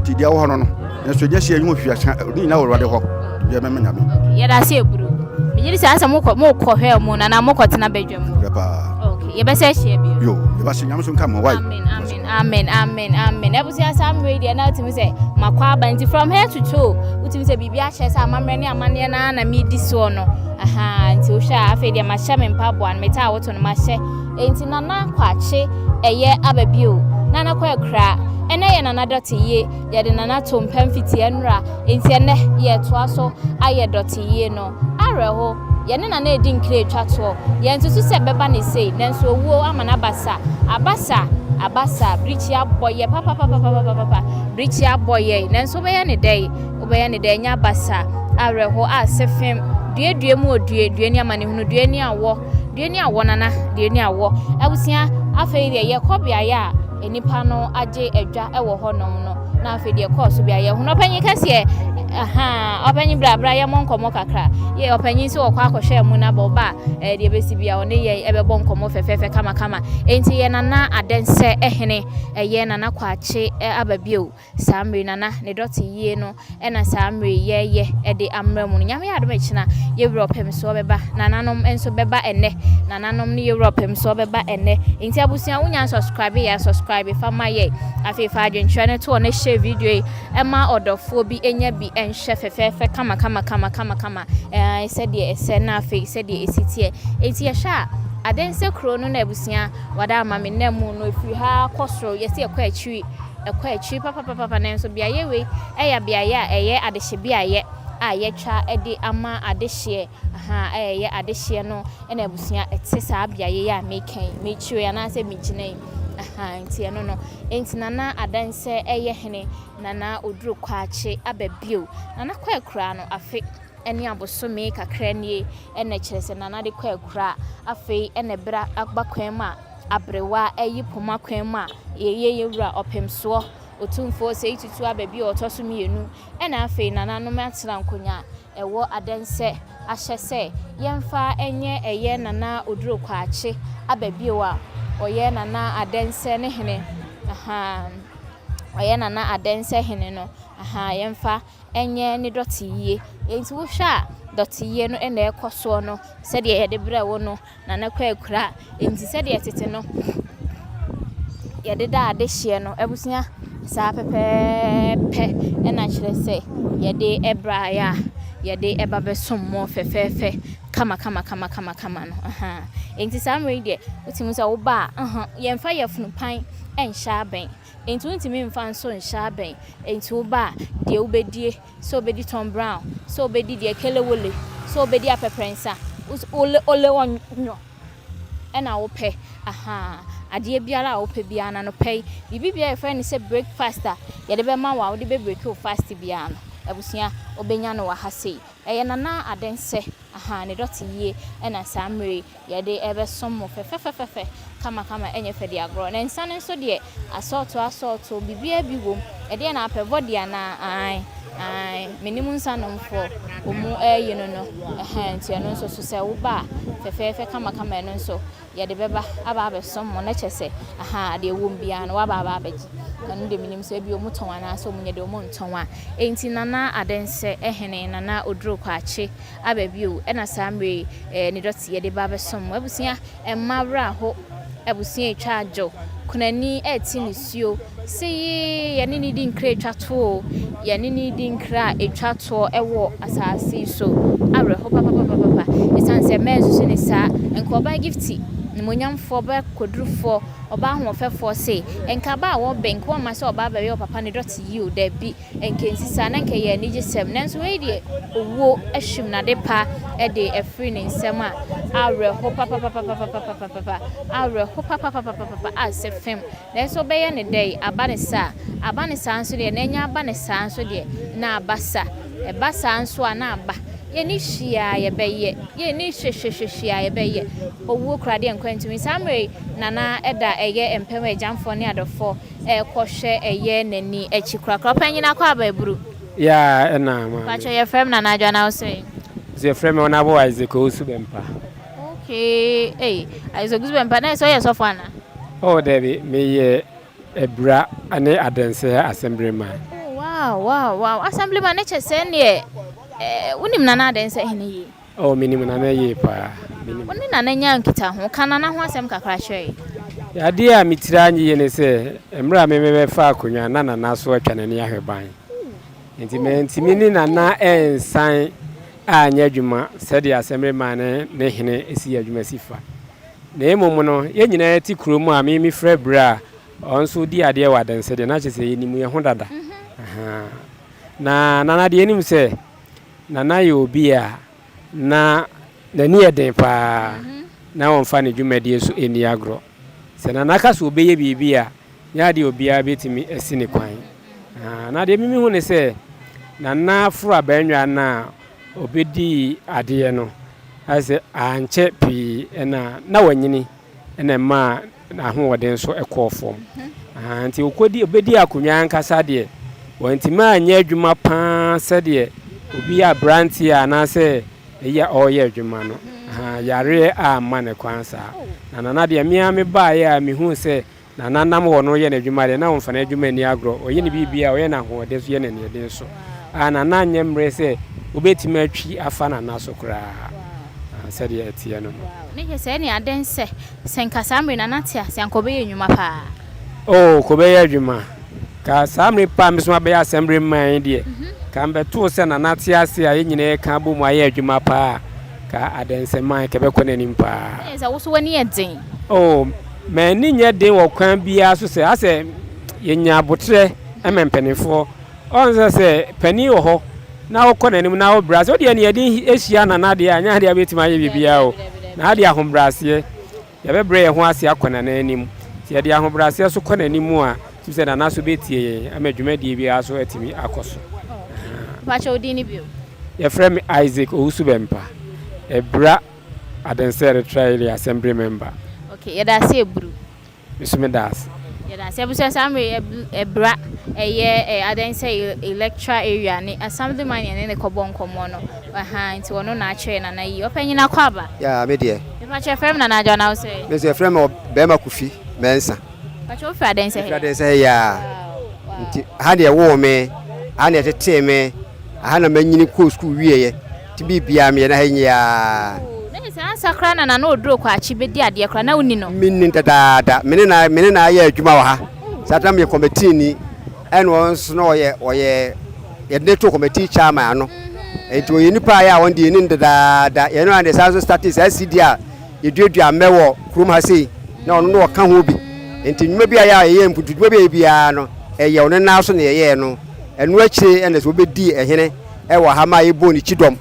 Nti deɛ ɛwɔ hɔ no no, nanso ɛnyɛ sɛ yɛnyi hwee asa, ne nyinaa wɔ Awurade hɔ, deɛ mɛma Nyame. Okay, yɛda ase eburu. Megye di sɛ asɛ mokɔ mokɔ hwɛ mu na na mokɔ tena badwa mu. Yɛ paa. Okay, yɛbɛsɛ ahyia bio. Yo, yɛbɛsɛ Nyame so nka mo, wai. Amen, amen, amen, amen, amen. Abusua saa mmerɛ yi deɛ na wotumi sɛ makɔ aba nti from head to toe wotumi sɛ biribi ahyɛ sɛ amammerɛ ne amanneɛ no ara na medi soɔ no. Aha, nti wohwɛ a afei deɛ mahyɛ me mpaboa no metaa woto no mahyɛ Enti Nana Kwakye ɛyɛ aba bio. Nana kɔ akura. Ɛnɛ yɛ Nana dɔte yie. Yɛde Nana to mpa mfiti ɛnora. Enti ɛnɛ yɛtoa so ayɛ dɔte yie no. Awerɛho. Yɛne Nana redi nkra atwa toɔ. Yɛnsusu sɛ ɛbɛba no sei, nanso owuo ama no aba sa. Aba sa. Aba sa. Birikyi abɔ yɛ papapapapapapa. Birikyi abɔ yɛ. Nanso wobɛyɛ no dɛn? Wobɛyɛ no dɛn? Ɛnyɛ aba sa. Awerɛho. Ase fem. Due due mu odue. Due ne amanehunu. Due ne awɔ. Deɛ ni awɔ nana, deɛ ni awɔ. Abusua, afei deɛ yɛkɔ beaeɛ a nnipa no agye adwa wɔ hɔnom no, na afei deɛ kɔɔ so beaeɛ hunu ɔpanyin kɛseɛ, ahaa, ɔpanyin bra bra yɛmmɔ nkɔmmɔ kakra. Yɛ ɔpanyin sɛ ɔkɔ akɔhwɛ mu na bɔ ɔba a, deɛ bɛsi bia ɔne yɛn ɛbɛbɔ nkɔmmɔ fɛfɛɛfɛ kamakama. Enti yɛ nana adɛnsɛ hene, ɛyɛ nana kwakye aba bio. Saa mmere nana ne dɔte yie no na saa mmere yi yɛɛyɛ de amra mu no. Nyame yɛ adom ɛkyena yɛwura ɔpɛmsoɔ bɛba, nananom nso bɛba ɛnɛ, nananom ne yɛwura ɔpɛmsoɔ bɛba ɛnɛ. Nti abusua wo nya nsubscribe yɛ a subscribe fa ma yɛ. Afei fa adwenkyerɛ no to hɔ na share video yi ma ɔdɔfoɔ bi nya bi nhwɛ fɛfɛɛfɛ kama kama kama kama kama ɛɛ sɛdeɛ ɛsɛ na afei sɛdeɛ ɛsi teɛ. Nti yɛhwɛ a Adense kuro no na abusua wada ama me nna mu no ɛfiri ha kɔ soro yɛsi ɛkɔ akyiri. Ɛkɔ akyiri papapapapa nanso beaeɛ wei yɛ beaeɛ a ɛyɛ adehye beaeɛ a yɛatwa de ama adehyeɛ ahaa a ɛyɛ adehyeɛ no na abusua ɛte saa beaeɛ yi a meka yi mekyerɛ yi anaasɛ megyina yi ahaa nti ɛno no nti Nana Adansɛ ɛyɛ hene Nana Oduro Kwakye aba bio Nana kɔ akuraa no afe. ne abosome kakra nie na kyerɛ sɛ Nana de kɔ akura. Afei na ɛberɛ aba kwan mu a aberewa ayi poma kwan mu a yɛyɛ yɛn wura ɔpemsoɔ Otumfoɔ Osei Tutu aba bio a ɔtɔ so mmienu na afei nananom atena nkonya a ɛwɔ Adɛnsɛ ahyɛ sɛ yɛmfa nyɛ ɛyɛ Nana Oduro Kwakye aba bio a ɔyɛ Nana Adɛnsɛ ne hene ahaa ɔyɛ Nana Adɛnsɛ hene no ahaa yɛmfa nyɛ ne dɔteyie. Enti wohwɛ a dɔteyie no na ɛrekɔ soɔ no sɛdeɛ yɛde brɛ wo no Nana Kwaakura. Enti sɛdeɛ tete no yɛdeda adehyeɛ no, abusua, saa pɛpɛɛpɛ na kyerɛ sɛ yɛde brɛeɛ a yɛde ba bɛsom mo fɛfɛɛfɛ kamakamakamakama no. Ahaa. Enti saa mmerɛ yi deɛ, wotumi sɛ woba a, aha, yɛmfa yafunu pan nhyɛ abɛn. Enti wontumi mfa nso nhyɛ abɛn. Enti woba a, deɛ wobɛdie, sɛ wobɛdi Tom Brown, sɛ wobɛdi deɛ kelewole, sɛ wobɛdi apɛprɛnsa, ole ole ɔnyɔ ɛna wopɛ, ahaa, adeɛ biara a wopɛ biara no anɔpa yi, biribi biara a yɛfrɛ no sɛ breakfast a yɛde bɛma wo a wode bɛbreki wo fast biara no, abusua, wobɛnya no wɔ ha sei. Ɛyɛ Nana Adensɛ, ahaa, ne dɔte yie ɛna saa mmerɛ yi Yɛde rebɛsom mo fɛfɛfɛfɛfɛ, kamakama, ɛnyɛ fɛ de agorɔ. Na nsa no nso deɛ, asɔɔto asɔɔto, biribiara bi wom. Ɛdeɛn na apɛ, vɔdi anaa? Aane, aane, menim nsanomfoɔ, wɔn reyi no no, ɛhɛn, nti ɛno nso so sɛ woba a, fɛfɛɛfɛ kamakama ɛno nso yɛde bɛba aba abɛsom mo, na kyerɛ sɛ, ahaa, deɛ ɛwom biara no woaba aba abɛgye. Ɛno deɛ menim sɛ ebia wɔtɔn anaasɛ wɔnyɛ deɛ wɔntɔn a. Enti Nana Adensɛ hene, Nana Oduro Kwakye, aba bio na saa mmerɛ yi eh, ne dɔte yɛde ba abɛsom mo. Abusua, mma werɛ aho, abusua retwa adwo, kunani rete nisuo, se yee yɛne no di nkra etwa toɔ o, yɛne no di nkra a etwa toɔ wɔ asaase yi so, awerɛho papapapapa, ɛsiane sɛ mɛnsusu ne saa, nka ɔbaa Gifty, nimonyamfoɔ, ɔbaa kodurufoɔ, ɔbaa ahoɔfɛfoɔ se, nka aba a wɔbɛn, nka wɔmma sɛ ɔbaa bɛyɛ ɔpapa ne dɔte yi o, dabi. Nka ensi saa, na nka ɛyɛ anigyesɛm. Nanso wei deɛ, owuo ahwim n'adepa de afiri ne nsam a, awerɛho papapapapapapapa, awerɛho papapapapapa a sɛ fam. Nanso wobɛyɛ no dɛn? Aba no saa. Aba no saa nso deɛ, na anya aba no saa nso deɛ, na aba sa. Ɛba saa nso a, na aba. Yɛnni hwee a yɛbɛyɛ. Yɛnni hwehwehwehwee a yɛbɛyɛ. Owuo koraa deɛ nkwa ntumi. Saa mmerɛ yi, Nana da ɛyɛ mpam agyamfoɔ ne adɔfoɔ Ɛkɔhwɛ ɛyɛ nani akyi korakora. Ɔpanyin akɔ aba aburu. Yeah ɛna maame. Pakyɛ yɛfrɛ me Nana Adwoa na wo sɛn? So yɛfrɛ me Honourable Isaac Owusu Bɛmpa. Okay ei Isaac Owusu Bɛmpa na ɛsɛ ɔyɛ sɔfo ana? Oh dabi meyɛ Abura ne Adɛnsɛ Assemblyman. Oh wow wow wow Assemblyman ne kyɛ sɛ neɛ eh, wonim Nana Adɛnsɛ hene yie? Oh, menim Nana yie paa. Menim. Wo ne Nana nyaa nkitaho. Ka Nana ho asɛm kakra kyerɛ yɛn. Adeɛ a me tiri anyɛ yie ne sɛ, mmerɛ a me mebɛfaa akonnwa no, na Nana so atwa n'ani ahwɛ ban. Nti mantumi ne Nana ansan anyɛ adwuma sɛdeɛ Assemblyman ne ne hene si yɛ adwuma si fa. Na mmom no, yɛn nyinaa te kurom a me mefiri abira a ɔno nso di adeɛ wɔ Adanse deɛ, na kyerɛ sɛ yɛnim yɛn ho dada. Ahaa. Na Nana deɛ yɛnim sɛ Nana yɛ obi a na n'ani yɛ den paa, na ɔmfa ne dwumadie nso nni agorɔ. Sɛ Nana ka sɛ ɔbɛyɛ biribi a, nyɛ adeɛ a obiara bɛtumi asi ne kwan. Na deɛ mehu ne sɛ, Nana foro abannwa no a ɔbɛdii adeɛ no, ayɛ sɛ ankyɛ pii na na wanyini. na ɛmaa n'ahoɔden nso kɔɔ fam. Nti ɔkɔdi ɔbɛdi akonnwa ankasa deɛ, wantumi anyɛ adwuma pa ara sɛdeɛ obi yɛ aberanteɛ anaasɛ ɛyi a ɔreyɛ adwuma no. Yareɛ amma no kwan saa. Na Nana deɛ, me ara mebaeɛ a mehuu sɛ Nana nam hɔ no reyɛ n'adwuma deɛ, na ɔmfa n'adwuma nni agorɔ. Ɔyɛ ne biribiara, ɔyɛ no ahoɔden so, yɛ no aniɛden so. Nana nyɛ mmerɛ sɛ wobɛtumi atwi afa Nana so koraa. Sɛdeɛ ɛteɛ no no. Ne kyerɛ sɛ ɛne adɛn sɛ, sɛ nka saa mmerɛ Nana te ase a nka ɔbɛyɛ nnwuma paa. Oh, nka ɔbɛyɛ adwuma. Ka saa mmerɛ paa me nso mabɛyɛ assembly man yi deɛ, ka mebɛtoo sɛ Nana te ase a yɛn nyinaa yɛka abom ayɛ adwuma paa a, ka Adɛnsɛman ka ɛbɛkɔ n'anim paa. Ɛne sɛ wo nso w'ani yɛ den. Oh, m'ani nyɛ den wɔ kwan biara so sɛ asɛ yɛnya aboterɛ ma mpanimfoɔ. Ɔn sɛ sɛ panin wɔ hɔ na wokɔ n'anim na wobrɛ ase, wodeɛ nea yɛde ahyia Nana deɛ a, nyɛ adeɛ a wobɛtumi ayɛ biribiara o. Na ade ahobrɛaseɛ, yɛbɛbrɛ yɛn ho ase akɔ Nana anim. Sɛ yɛde ahobrɛaseɛ nso kɔ n'anim a, tumi sɛ Nana nso bɛtie yɛn ama dwumadie biara nso atumi akɔ so. Mpakyɛ wo din ne bio? Yɛfrɛ me Isaac Owusu Bɛmpa, Abura Adensɛ Electoral Area Assembly Member. Okay, yɛda ase Aburu. Me nso meda ase. Yɛda ase. Abusua saa mmerɛ yi Abura ɛyɛ Adensɛ Electoral Area ne Assemblyman yɛne no kɔbɔ nkɔmmɔ no. Ahaa, nti ɔno na akyerɛ Nana yi. Ɔpanyin akɔ aba? Yeah, me deɛ. Mepakyɛ yɛfrɛ me Nana Adwoa na wo sɛ? Me nso yɛfrɛ me Ɔbɛɛma Kofi Mensah. Pakyɛ wo firi Adensɛ he? Mefiri Adensɛ he yaa. Nti ha na yɛwoo me, ha na yɛtetee me, ha na manyini kɔɔ sukuu wieɛ. Nti biribiaa meyɛ no ha yi aa. Oh, na kyerɛ sɛ ansa koraa na Nana Oduro Kwakye bɛdi adeɛ koraa na wonni no? Menni no dadaada. Me ne na, me ne na ayɛ adwuma wɔ ha. Saa ta meyɛ kɔmɛtiini, ɛna ɔno nso na ɔyɛ, ɔyɛ, yɛde no too kɔmɛtii chairman ano. Nti ɔyɛ nipa a yɛ a ɔno deɛ yɛni no dadaada. Yɛne no a na yɛsan nso startee saa CD a yɛduadua mmɛ wɔ kurom ha sei na ɔno na ɔka ho bi. Nti nnwuma bi a yɛ a yɛyɛ mpuntudwuma bi a yɛyɛ biara no, ɛyɛ ɔno nan so na yɛyɛɛ no. Ɛno akyire ɛna sɛ wɔbɛdii ɛhene ɛwɔ ha ma yɛbɔɔ ne kyidɔm,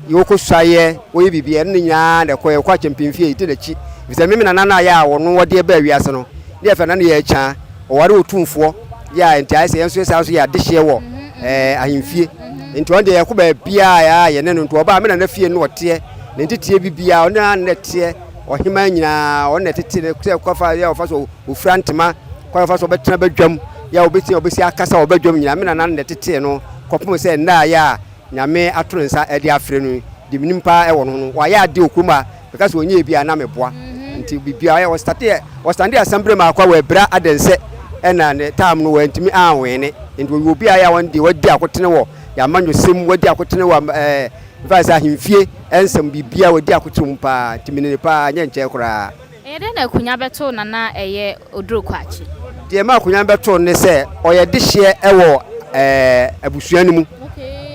yɛkɔ suaeɛ, wɔyɛ biribi, ɛno ne nyinaa na ɛkɔ, yɛkɔ akyɛmpemfie, yɛdi n'akyi. Ɛfiri sɛ me me nana no a yɛ a ɔno ɔde ɛbaa wiase no, ne yɛfrɛ no na yɛ Akyaa, ɔware otumfoɔ, yɛ a nti ayɛ sɛ yɛn nso yɛsan nso yɛ adehyeɛ wɔ ɛɛ ahemfie. Nti ɔno deɛ yɛkɔ baabiara a yɛne no, nti ɔbaa me nana fie no ɔteɛ. Ne nteteɛ bibiara ɔno ara na ɛteɛ, ɔheman nyinaa ɔno na ɛtete no sɛ kɔfa yɛ ɔfa so ofura ntoma, kwan ɔfa so ɔbɛtena badwam, yɛ a ɔbɛsi ɔbɛsi akasa wɔ badwam nyinaa me nana na ɛtetee no kɔpem sɛ nnɛ a yɛ a Nyame ato ne nsa de afrɛ no yi, deɛ menim paa ɛwɔ no ho no, wayɛ adeɛ wɔ kurom a meka sɛ ɔnyɛɛ bi a na meboa. Nti biribiara ɔyɛ, ɔstate ɔstande asɛmberɛ maako a wabira adɛnsɛ ɛna ne time no wantumi anwene. Nti ɔyɛ obi a yɛ a ɔno deɛ wadi akotene wɔ yɛn amanyɔsɛm mu, wadi akotene wɔ ɛɛ Mfa sɛ ahemfie nsɛm biribiara wadi akokyere mu paa nti mene no paa nyɛ nkyɛɛ koraa. Ɛyɛ dɛn na akonya bɛtoo Nana ɛyɛ Oduro Kwakye? Deɛ ɛma akonya no bɛtoo no ne sɛ ɔyɛ dehyeɛ wɔ abusua no mu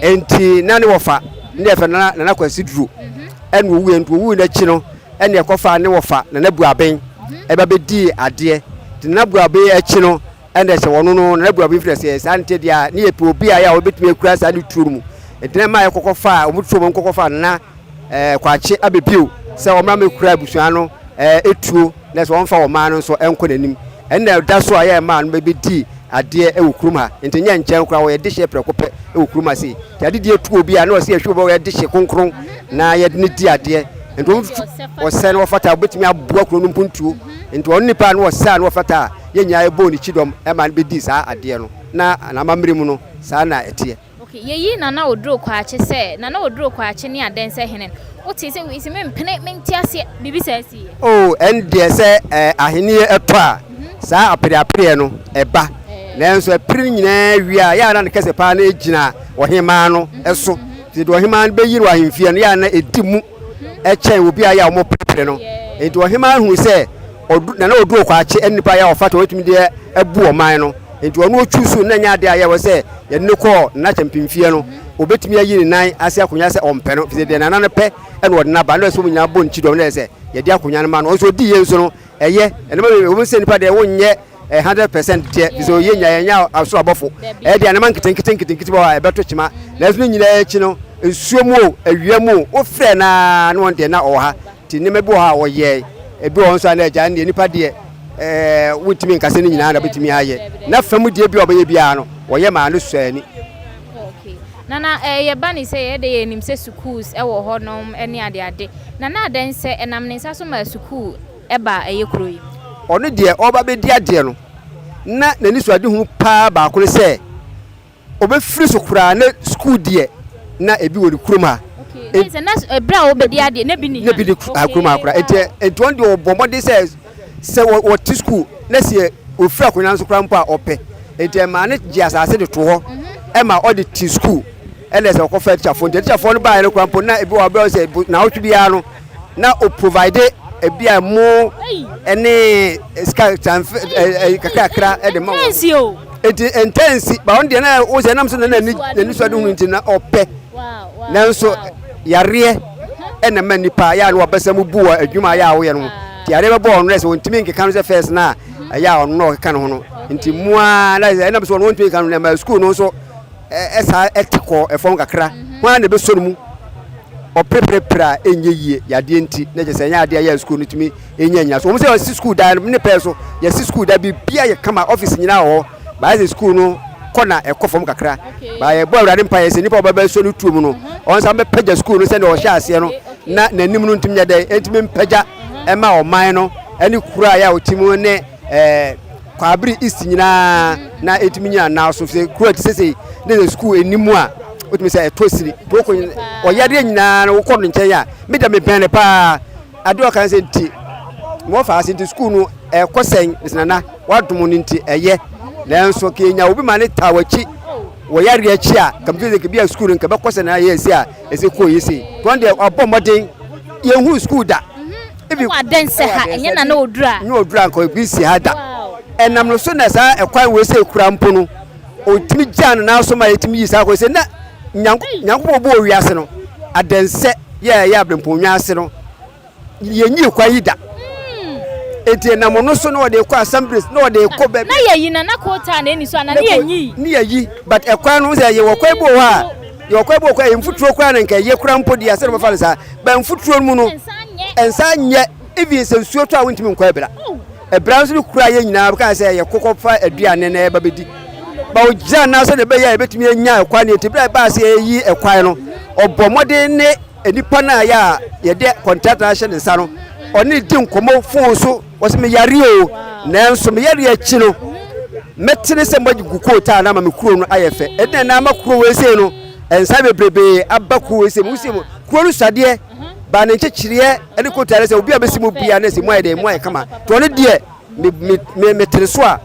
nti na ne wɔfa ne yɛfrɛ no Nana Kwasi Duro ɛna ɔwuiɛ nti ɔwui no akyi no ɛna ɛkɔfaa ne wɔfa Nana Buaben ɛba bɛdii adeɛ nti Nana Buaben akyi no Ɛnna sɛ wɔno no, Nana Buabu mfiri aseɛ, saa nti deɛ a ne yɛpɛ obi a yɛ a ɔbɛtumi akura saa ne tuo no mu. Nti na ɛma yɛkɔkɔ faa, wɔn tuo wɔn kɔkɔ faa Nana ɛɛ Kwakye abɛbio sɛ ɔmmra mmɛkura abusua no ɛɛ tuo na sɛ wɔmfa ɔman no nso nkɔ n'anim. Ɛnna ɛda so a yɛ ɛmaa no bɛbɛdii adeɛ wɔ kurom ha. Nti nyɛ nkyɛn koraa wɔyɛ dehyeɛ prɛko pɛ wɔ kurom ha sei. Nti adedie tu obi a na ɔsɛ yɛhwɛ obi a ɔyɛ dehye kronkron na yɛde no di adeɛ. Nti wɔn tutu ɔsɛ na wɔfata a wɔbɛtumi aboa kuro no mpuntuo. Nti ɔno nipa a na ɔsɛ a na wɔfata a yɛn nyinaa yɛbɔɔ ne kyidɔm ma no bɛdii saa adeɛ no, na n'amammerɛ mu no, saa na ɛteɛ. Ok, yɛyi Nana Oduro Kwakye sɛ Nana Oduro Kwakye ne Adɛnsɛ hene no, wotee sɛ wei se mempene, mente aseɛ, biribi saa siiɛ? Oh, ɛndeɛ sɛ eh, ahennie ɛtɔ a, saa apereapereɛ no ɛba. Nanso ɛpere no nyinaa wie a, yɛ a na ne kɛse paa no gyina ɔhemmaa no so. Nti deɛ ɔhemmaa no bɛyi no wɔ ahemfie no, yɛ a na ɛdi mu kyɛn obi a yɛ a wɔperepere no. Nti ɔhemmaa hunu sɛ ɔdu Nana Oduo Kwakye ɛne nipa yɛ a ɔfata ɔtumi deɛ abu ɔman no nti ɔno ɔtwi so na nyɛ adeɛ a yɛwɔ sɛ yɛde no kɔɔ Nana Kyɛmpemfie no ɔbɛtumi ayi ne nan ase akonnwa sɛ ɔmpɛ no firi deɛ Nana no pɛ ɛna ɔde no aba na ɛsɛ wɔn nyinaa bɔ ne kyidɔm na ɛsɛ yɛde akonnwa no ma no ɔnso ɔdi yɛ nso no ɛyɛ ɛnoma bebree wɔn sɛ nipa deɛ wonyɛ 100% deɛ firi sɛ ɔyɛ nya yɛnyɛ asoro abɔfo ɛyɛ deɛ anoma nketenkete nketenkete bɔ hɔ a ɛbɛto kyema nanso ne nyinaa akyi no nsuo mu o awia mu o wofrɛ naa na wɔn deɛ na ɔwɔ ha Nti nneɛma bi wɔ hɔ a wɔyɛe, ebi wɔ hɔ nso a na agya ɛndeɛ nipa deɛ ɛɛ wontumi nka sɛ ne nyinaa na bɛtumi ayɛ. Na fam deɛ bi a ɔbɛyɛ biara no, wɔyɛ maa no sɔ ani. Okay. Na na eh, yɛba ne sɛ yɛyɛ dɛ yɛnim sɛ sukuus wɔ hɔ nom ne ade ade. Na na adɛn sɛ ɛnam ne nsa so maa sukuu baa ɛyɛ kuro yi mu? Ɔno deɛ ɔreba abɛdi adeɛ no, na n'anisoadehunu paa baako ne sɛ, Ɔbɛfiri so koraa na sukuu deɛ na ebi wɔ ne kurom ha. Okay, na ɛberɛ a wɔbɛdi adeɛ na ebi ni ha. Na ebi ni kurom ha koraa. Nti nti wɔn deɛ wɔbɔ mmɔden sɛ sɛ wɔte sukuu na sɛ wɔfiri akonnwa no so koraa mpo a ɔpɛ. Nti ɛmaa no gye asase de to hɔ ɛma ɔde te sukuu ɛna sɛ ɔkɔfa atikyafoɔ. Nti atikyafoɔ no baeɛ no koraa mpo na ebi wɔ abɛn sɛ naawɔtwe biara no na o provide ebi a ɛmo ɛne sika transfer ɛɛ kakrakra ɛde ma wɔn. Eti ntɛnsi ba ɔno deɛ na o sɛ ɛnam so na n'ani n'ani so ade hunu nti na ɔpɛ nanso yareɛ ɛna ma nipa yɛ a na wabɛsɛ mu bu wɔ adwuma yɛ a woyɛ no nti yareɛ bɛbɔ ɔno sɛ ɔntumi nkeka no sɛ fɛs na ɛyɛ a ɔno na ɔkeka ne ho no nti mua na ɛnam so ɔno ɔntumi nkeka no na ɛma sukuu no nso ɛsaa ɛte kɔ ɛfam kakra ho ara na ɛbɛsɔ no mu ɔpereperepere a ɛnyɛ yie yadeɛ nti na kyerɛ sɛ ɛnyɛ adeɛ a yɛ sukuu no tumi ɛnya nyina so wɔn sɛ yɛsi sukuu dan no ne pɛɛ so yɛsi sukuu dan biribiara yɛ kama ɔfisi nyinaa wɔ hɔ baayɛ sɛ sukuu no Ɛkɔ na ɛkɔ fam kakra. Ba yɛbɔ Awurade mpaeɛ sɛ nipa a ɔbɛba asuo no tuo mu no, ɔnsan bɛpagya sukuu no sɛdeɛ ɔhyɛ aseɛ no, na n'anim no ntumi nyɛ dɛn, ɛntumi mpagya ɛma ɔman no ɛne kuro a yɛ a ɔte mu ne ɛɛ Kwaabere East nyinaa na ɛtumi nyina nan so sɛ kuro a ɛte sɛsei ne sɛ sukuu ɛni mu a wotumi sɛ ɛtɔ sini kooko ɔyadeɛ nyinaa no wokɔ no nkyɛn a me deɛ mebɛn no paa adeɛ ɔka sɛ nti wɔfa ase nti sukuu no ɛkɔ sɛn mesɛ nana wadom no nti ɛyɛ nanso ka yɛnya obi ma ne taa w'akyi wɔ yareɛ akyi a kamfiri sɛ bi a sukuu no nka bɛkɔ sɛ na yɛ ɛsi a ɛsɛ kɔɔ yɛ sei tɔn deɛ ɔbɔ mmɔden yɛnhunu sukuu da Ebi wɔ adɛn sɛ ha ɛnyɛ na na odura. Nyɛ odura nka obi si ha da. Ɛnam no so na saa ɛkwan wei sɛ ekura mpo no otumi gyaa no nan so ma yɛtumi yi saa kwan sɛ na Nyankopɔn bɔɔ wiase no adɛnsɛ yɛ ɛyɛ abrɛmpɔnwa ase no yɛnyi kwan yi da. Enti ɛnam no so na ɔde kɔ assemblies na ɔde kɔ baabi. Na yɛyi na na kootaa na ɛni so ana ne yɛnyi. Ne yɛyi but ɛkwan no sɛ yɛwɔ kwan bi wɔ hɔ a yɛwɔ kwan bi wɔ kwan mfuturo koraa na nka ɛyɛ koraa mpo deɛ sɛ wɔbɛfa no saa but mfuturo no mu no nsa nyɛ even sɛ nsuo tɔ a wontumi nkɔ abira abira nso no kura yɛ nyinaa bɛka sɛ yɛ kɔkɔ fa aduane na ɛba bɛdi ba ogyina nan sɛ na ɛbɛyɛ a yɛbɛtumi anya ɛkwan no nti berɛ a ɛbaa sɛ yɛyi ɛkwan no ɔbɔ mmɔden ne nnipa no a yɛ a yɛde kɔntrata ahyɛ ne nsa no ɔne di nkɔmmɔ fon so wɔsɛ meyare o nanso meyare akyi no mɛtene sɛ moagu kootaa no ama me kuro no ayɛ fɛ ɛdina na ama kuro wei sei no nsa bebrebe aba kuro wei sei mu wosi mu kuro no suadeɛ ba ne nkyekyereɛ ne kootaa no sɛ obi a bɛsi mu bia ne sɛ mu ayɛ dɛ mu ayɛ kama nti ɔno deɛ me me me metere so a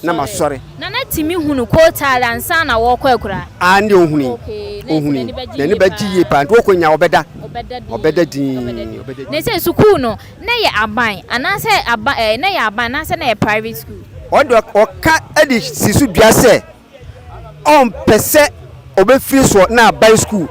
na masɔre. Nana tumi hunu kootaa ansa na wɔkɔ akura. Ah ne ohuni ohuni n'ani bɛgye yie paa nti wɔkɔ nya ɔbɛda ɔbɛda dinn ɔbɛda. Ne sɛ sukuu no na yɛ aban anaasɛ aban ɛɛ na yɛ aban anaasɛ na yɛ private school. Ɔno deɛ ɔka de si so dua sɛ ɔmpɛ sɛ ɔbɛfiri soɔ na aban sukuu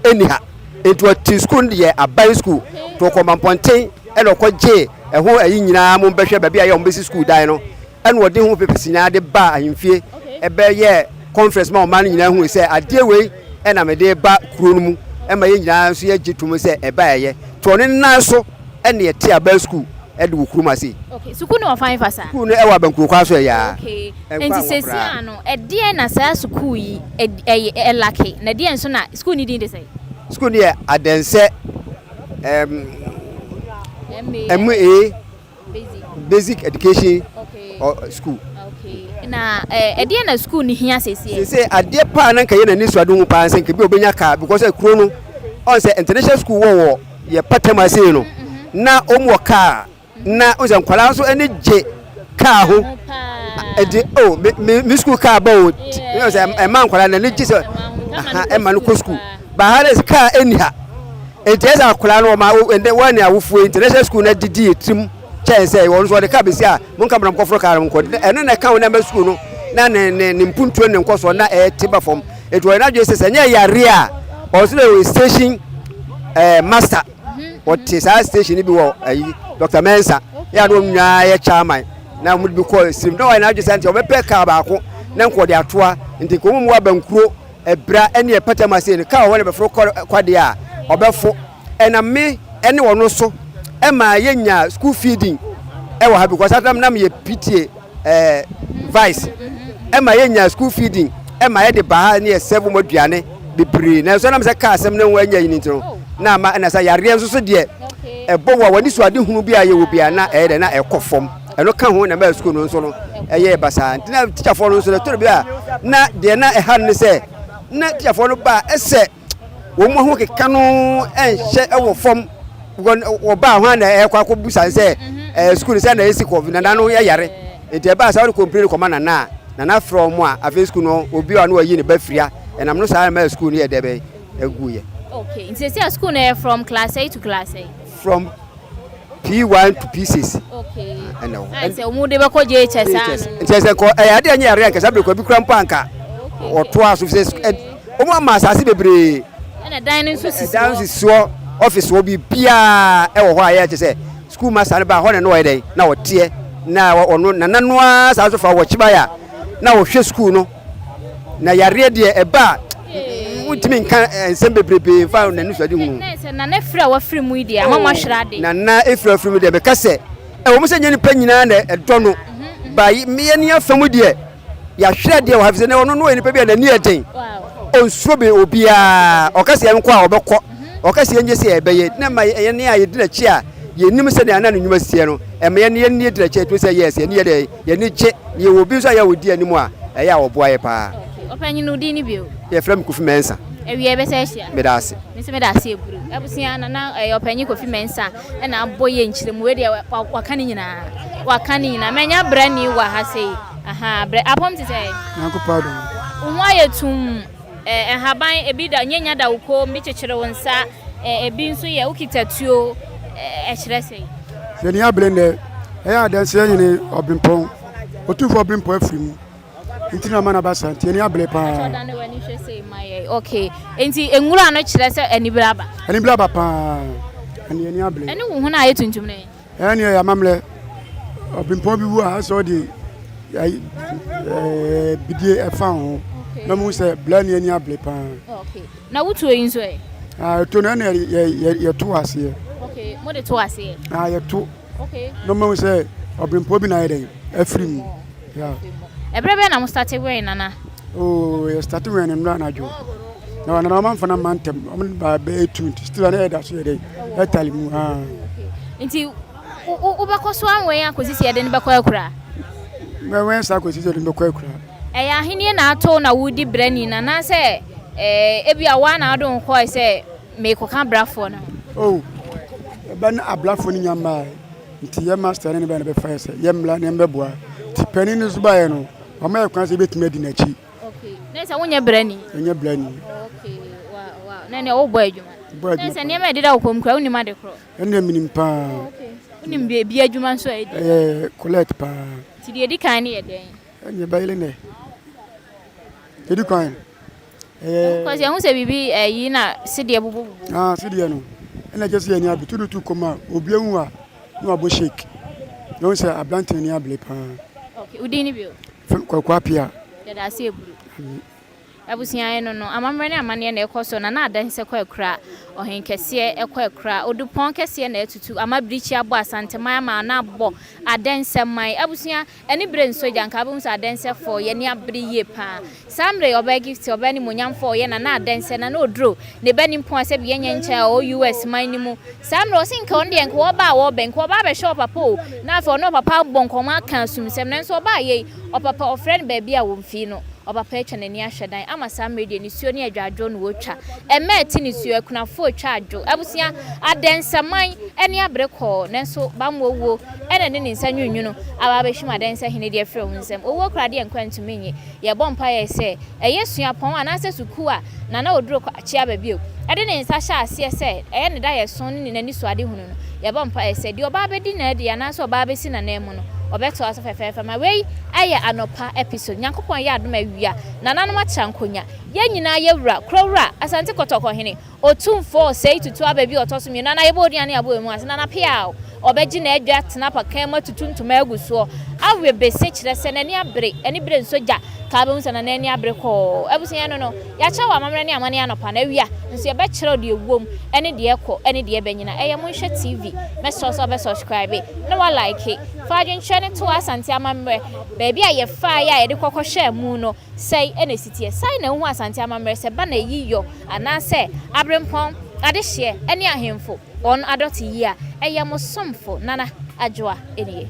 ɛnni ha nti ɔte sukuu no de yɛ aban sukuu nti ɔkɔ mampɔnten ɛna ɔkɔgyee ɛho ayi nyinaa mo bɛhwɛ baabi a yɛ wɔn bɛsi sukuu dan no ɛna ɔde ho papers nyinaa de baa ahemfie ɛbɛyɛ conference ma ɔman no nyinaa hu sɛ adeɛ wei ɛna mede ba kuro no mu ɛma yɛn nyinaa nso yɛgye tom sɛ ɛba ɛyɛ nti ɔno nan so ɛna yɛte aban sukuu ɛde wɔ kurom ase. Okay, sukuu no wɔ fan fa saa? Sukuu no ɛwɔ abankuro kwan so ɛyɛ a. Okay, nti sɛsi ano ɛdeɛn na saa sukuu yi ɛyɛ ɛlake na ɛdeɛn nso na sukuu no din de sɛn? Sukuu no yɛ Adɛnsɛ ɛm MA Basic Education School. Okay, na ɛdeɛn na sukuu no hia sɛsi? Sɛsɛ adeɛ paa na nka yɛ n'ani so ade ho paa sɛ nka bi ɔbɛnya kaa because kuro no ɔn sɛ international school wɔ wɔ yɛ patam ase no na wɔn wɔ kaa na o sɛ nkwadaa nso ani gye kaa ho ɛdi o me me me sukuu kaa ba o sɛ ɛma nkwadaa n'ani gye sɛ ɛma no kɔ sukuu baha ne kaa ɛni ha nti ɛsɛ akwadaa no wɔn ɛnɛ wɔn ne awofoɔ international school na didi yɛ tirim kyɛn sɛ wɔn nso wɔde kaa bɛsi a mo nka mìíràn kɔforo kaa no nkɔ ɛno na ɛka wɔn na ɛma sukuu no na ne ne ne mpuntuo ne nkɔsoɔ na ɛte ba fam etu wɔn adwene sɛ sɛ nyɛ yare a ɔsɛ dɛ station ɛɛ master. Wɔte saa station no bi wɔ ayi Dr. Mensa yɛ a na wɔn nyinaa yɛ chairman na wɔn de bi kɔ sirim na wɔyɛ n'adwene sɛ nti wɔbɛpɛ kaa baako na nka wɔde atoa nti nka wɔn mu abankuro ɛbra ɛne ɛpɛtɛ mu ase no kaa wɔ hɔ na bɛforo kɔ kwadeɛ a ɔbɛfo ɛna me ɛne wɔn so ɛma yɛnya school feeding ɛwɔ ha because atam nam yɛ PTA ɛɛ vice ɛma yɛ nya school feeding ɛma yɛ de ba ha ne yɛ sɛbo mu aduane bebree nanso ɛnam sɛ kaa asɛm ne ho anya yi ne nti no na ama ɛna sɛ yareɛ nso so deɛ ɛbɔ wɔ wɔn so ade hunu bi a yɛwɔ bi a na ɛyɛ dɛ na ɛkɔ fam ɛno ka ho na ɛma sukuu no nso no ɛyɛ basaa nti na tikyafoɔ no nso no ɛtɔ bi a na deɛ na ɛha no ne sɛ na tikyafoɔ no ba ɛsɛ wɔn ho keka no nhyɛ wɔ fam wɔbaa hɔ a na ɛkɔ akɔbusa sɛ ɛɛ sukuu no sɛ na esi kɔ nana no yɛ yare nti ɛbaa sɛ ɔde kɔmpire no kɔma nana a nana frɛ wɔn a afei sukuu no obi a no wayi ne ba firia ɛnam no saa na sukuu no yɛ dɛ bɛn egu yɛ. Okay, nti sɛ sukuu no yɛ from class A to class A. From P1 to P6. Okay. Ɛna wɔ. Ɛna sɛ wɔn de bɛkɔ JHS JHS. Nti sɛ kɔ ɛyɛ adeɛ nyɛ yareɛ nkasa bere kɔ bi kura mpo anka wɔtoa so sɛ wɔn ama asase bebree. Ɛna dan no nso sisi hɔ. Dan no sisi hɔ ɔfis hɔ biribiara ɛwɔ hɔ a yɛ kyɛ sɛ sukuu masa no ba hɔ na na ɔyɛ dɛn na ɔteɛ na ɔno nana no ara saa nso fa wɔ kyiba a na ɔhwɛ sukuu no. Na yareɛ deɛ ɛba a, wontumi nka nsɛm bebrebe mfa n'anisoade hunu. Na sɛ Nana afiri a wafiri mu yi deɛ, ama moahwere ade. Nana afiri a wafiri mu deɛ, meka sɛ, ɛwɔ mu sɛ nyɛ nipa nyinaa na ɛdɔ no, ba yɛn afa mu deɛ, Yɛahwere adeɛ wɔ ha fi sɛ ɔno no yɛ nipa bi a n'ani yɛ den. Ɔnsuro bi obiara. Ɔka sɛ yɛnkɔ a ɔbɛkɔ. Ɔka sɛ yɛnyɛ sɛ yɛbɛyɛ. Na ɛma yɛn a yɛdi n'akyi a yɛnim sɛnea na ne nnwuma si teɛ no, ɛma yɛn yɛn yɛdi n'akyi a yɛtumi sɛ yes, yɛn ani yɛ dɛ, yɛn ani gye. Na yɛwɔ obi nso a yɛ a ɔdi anim a ɛyɛ a ɔboa yɛ paa. Ɔpanyin wo din ne bio? Yɛfrɛ me Kofi Mensah. Awia yɛbɛsan ahyia. Meda ase. Me nso meda ase aburu. Abusua Nana ɛyɛ ɔpanyin Kofi Mensah ɛna abɔ yɛ nkyerɛmu wei deɛ waka ne nyinaa waka ne nyinaa manya brani wɔ ha sei aha brɛ apɔm te sɛ. Nyankopɔn adom. Wo ho ayɛ tumm eh, nhaban ebi da nyanya da wo kɔn bi kyekyere wo nsa eh, ebi nso yɛ wokita tuo eh, ɛkyerɛ sɛn? Yɛn abere nnɛ ɛyɛ adanseɛ hene ɔbrempɔn otumfoɔ ɔbrempɔn afiri mu. Nti na ɔma no aba saa nti ani abere paa. Ɛtɔ da ne w'ani hwɛ sei ma yɛ okay nti nwura no kyerɛ sɛ anibere aba. Anibere aba paa ɛne ani abere. Ɛne wo ho no ayɛ tuntum no. Ɛne ɛyɛ amammerɛ ɔbempɔn bi wu a ɛsɛ ɔde ɛɛ bidie ɛfa ho na mu sɛ bla ne ani abere paa. Okay na wotuo yi nso ɛ. Ah ɛtuo no ɛne yɛ yɛ yɛto aseɛ. Okay mo de to aseɛ. Ah yɛto. Okay. Na ɔma hu sɛ ɔbrempɔ bi na ayɛ dɛn afiri mu. Yeah. Ɛberɛ bɛn na mo starte wɛn Nana? Oh, yɛ starte wɛn no nnora anadwo. Na nana ɔma mfa no mma ntɛm. Ɔmo ba bɛyɛ tu nti still na yɛda so yɛ dɛn ɛtale mu. Ah. Nti wobɛkɔ so awɛn akɔsi sɛ yɛde no bɛkɔ akura? Mɛwɛn saa akɔsi sɛ yɛde no bɛkɔ akura. Ɛyɛ ahennie na ato na wodi brani no anaasɛ ebia woa na wode wo ho kɔe sɛ Merekɔka abrafoɔ no ho. Oh, ɛbɛ ne abrafoɔ no nya mmaeɛ nti yɛ master ne ne bɛn na bɛfa yɛ sɛ yɛ mmra na yɛmmɛboa nti panin no nso baeɛ no wama yɛ kwan sɛ yɛbɛtumi adi n'akyi. Okay, na sɛ wonyɛ brani? Ɛnyɛ brani. Okay, wow, wow. Na nea wobɔ adwuma? Bɔ adwuma. Na sɛ nneɛma a ɛdeda wo kɔn mu koraa wonim ade korɔ? Ɛnna menim paa. Oh, okay. Wonim bi adwuma nso a ɛdi? Ɛyɛ collect paa. Nti deɛ ɛdi kan no yɛ dɛn? Ɛnna ɛbɛyere nɛ. Ɛdi kwan. Ɛyɛ. Because yɛn ho sɛ biribi ɛyi na sedeɛ bobɔ bobɔ. Ah sedeɛ no ɛna kyɛ sɛ yɛn ani abere tudu tu kɔm a obi ehu a na wabɔ shake na wɔn sɛ aberante ani abere paa. Okay wodin ne bio. Fɛn Kwaku Apia. Yɛda ase eburu. Abusua yɛ no no amammerɛ ne amanneɛ na ɛkɔ so na na adanse kɔ akura ɔhenkɛseɛ ɛkɔ akura odupɔn kɛseɛ na atutu ama birikyi abɔ asanteman ama ana abɔ adɛnsɛ man abusua Ani bere nsɔ gya nka wobɛhu sɛ adɛnsɛfoɔ yɛ ani abere yie paa. Saa mmerɛ yi ɔbaa Gifty, ɔbaa animuonyamfoɔ a ɔyɛ Nana Adɛnsɛ, Nana Oduro, ne ba nimpɔn a sɛbi yɛnyɛ nkyɛn a ɔwɔ US man no mu. Saa mmerɛ ɔse nka ɔno deɛ nka ɔba a ɔɔbɛ, nka ɔba abɛhwɛ ɔpapa o, na afei ɔne ɔpapa abɔ nkɔmmɔ aka asumsɛm, nanso ɔbaa yei, ɔpapa ɔfrɛ no baabi a wɔmfii no, ɔpapa atwa n'ani ahwɛ dan ama saa mmerɛ yi deɛ nisuo ne adwadwoɔ na ɔtwa. Ɛmma ɛte nisuo, akunafoɔ retwa adwo. Abusua, Adɛnsɛman ani abere kɔɔ, nanso bammɔ wuo. Ɛna ne ne nsa nwununwunu aba abɛhwim adansi ahenni de afiri wɔn nsam. Owuo koraa deɛ nkwa ntumi nnye. Yɛbɔ mpaeɛ sɛ, ɛyɛ suapɔn anaasɛ sukuu a Nana Oduro Kwakye aba bio de ne nsa hyɛ aseɛ sɛ ɛyɛ ne daeɛso ne n'anisoadehunu no. Yɛbɔ mpaeɛ sɛ, deɛ ɔba abɛdi n'adi anaasɛ ɔba abɛsi n'ananmu no, ɔbɛtoa so fɛfɛɛfɛ ma wei ayɛ anɔpa episode. Nyankopɔn yɛ adom a awia, Nananom atra nkonya, yɛn nyinaa yɛwura, Kurowura, Asante Kɔtɔkɔhene, Otumfoɔ Osei Tutu aba bi a ɔtɔ so mmienu, Nana Yeboah Aduane abɔ emu ase, Nana Peaw, ɔbɛgye n'adwa atena apakan mu atutu ntoma agu soɔ, awe bese kyerɛ sɛ n'ani abere, ani bere nsɔ gya, ka wobɛhu sɛ Nana ani abere kɔɔ. Abusua no no, yɛakyerɛ wo amammerɛ ne amanneɛ anɔpa no, awia nso yɛbɛkyerɛ wo deɛ ɛwom ne deɛ ɛkɔ ne deɛ ɛba nyina. Ɛyɛ Monhwɛ TV, mɛsrɛ wo sɛ wobɛ subscribe na wa like. Fa adwenkyerɛ no to Asante amammerɛ, baabi a yɛfaeɛ a yɛde kɔ kɔhwɛɛ mu no, Sɛe na esi teɛ. Sae na wohu Asante amammerɛ sɛ ba na eyi yɔ anaasɛ aberempɔn, adehyeɛ ne ahemfo wɔn adɔte yie a, ɛyɛ mo somfo Nana Adwoa nie.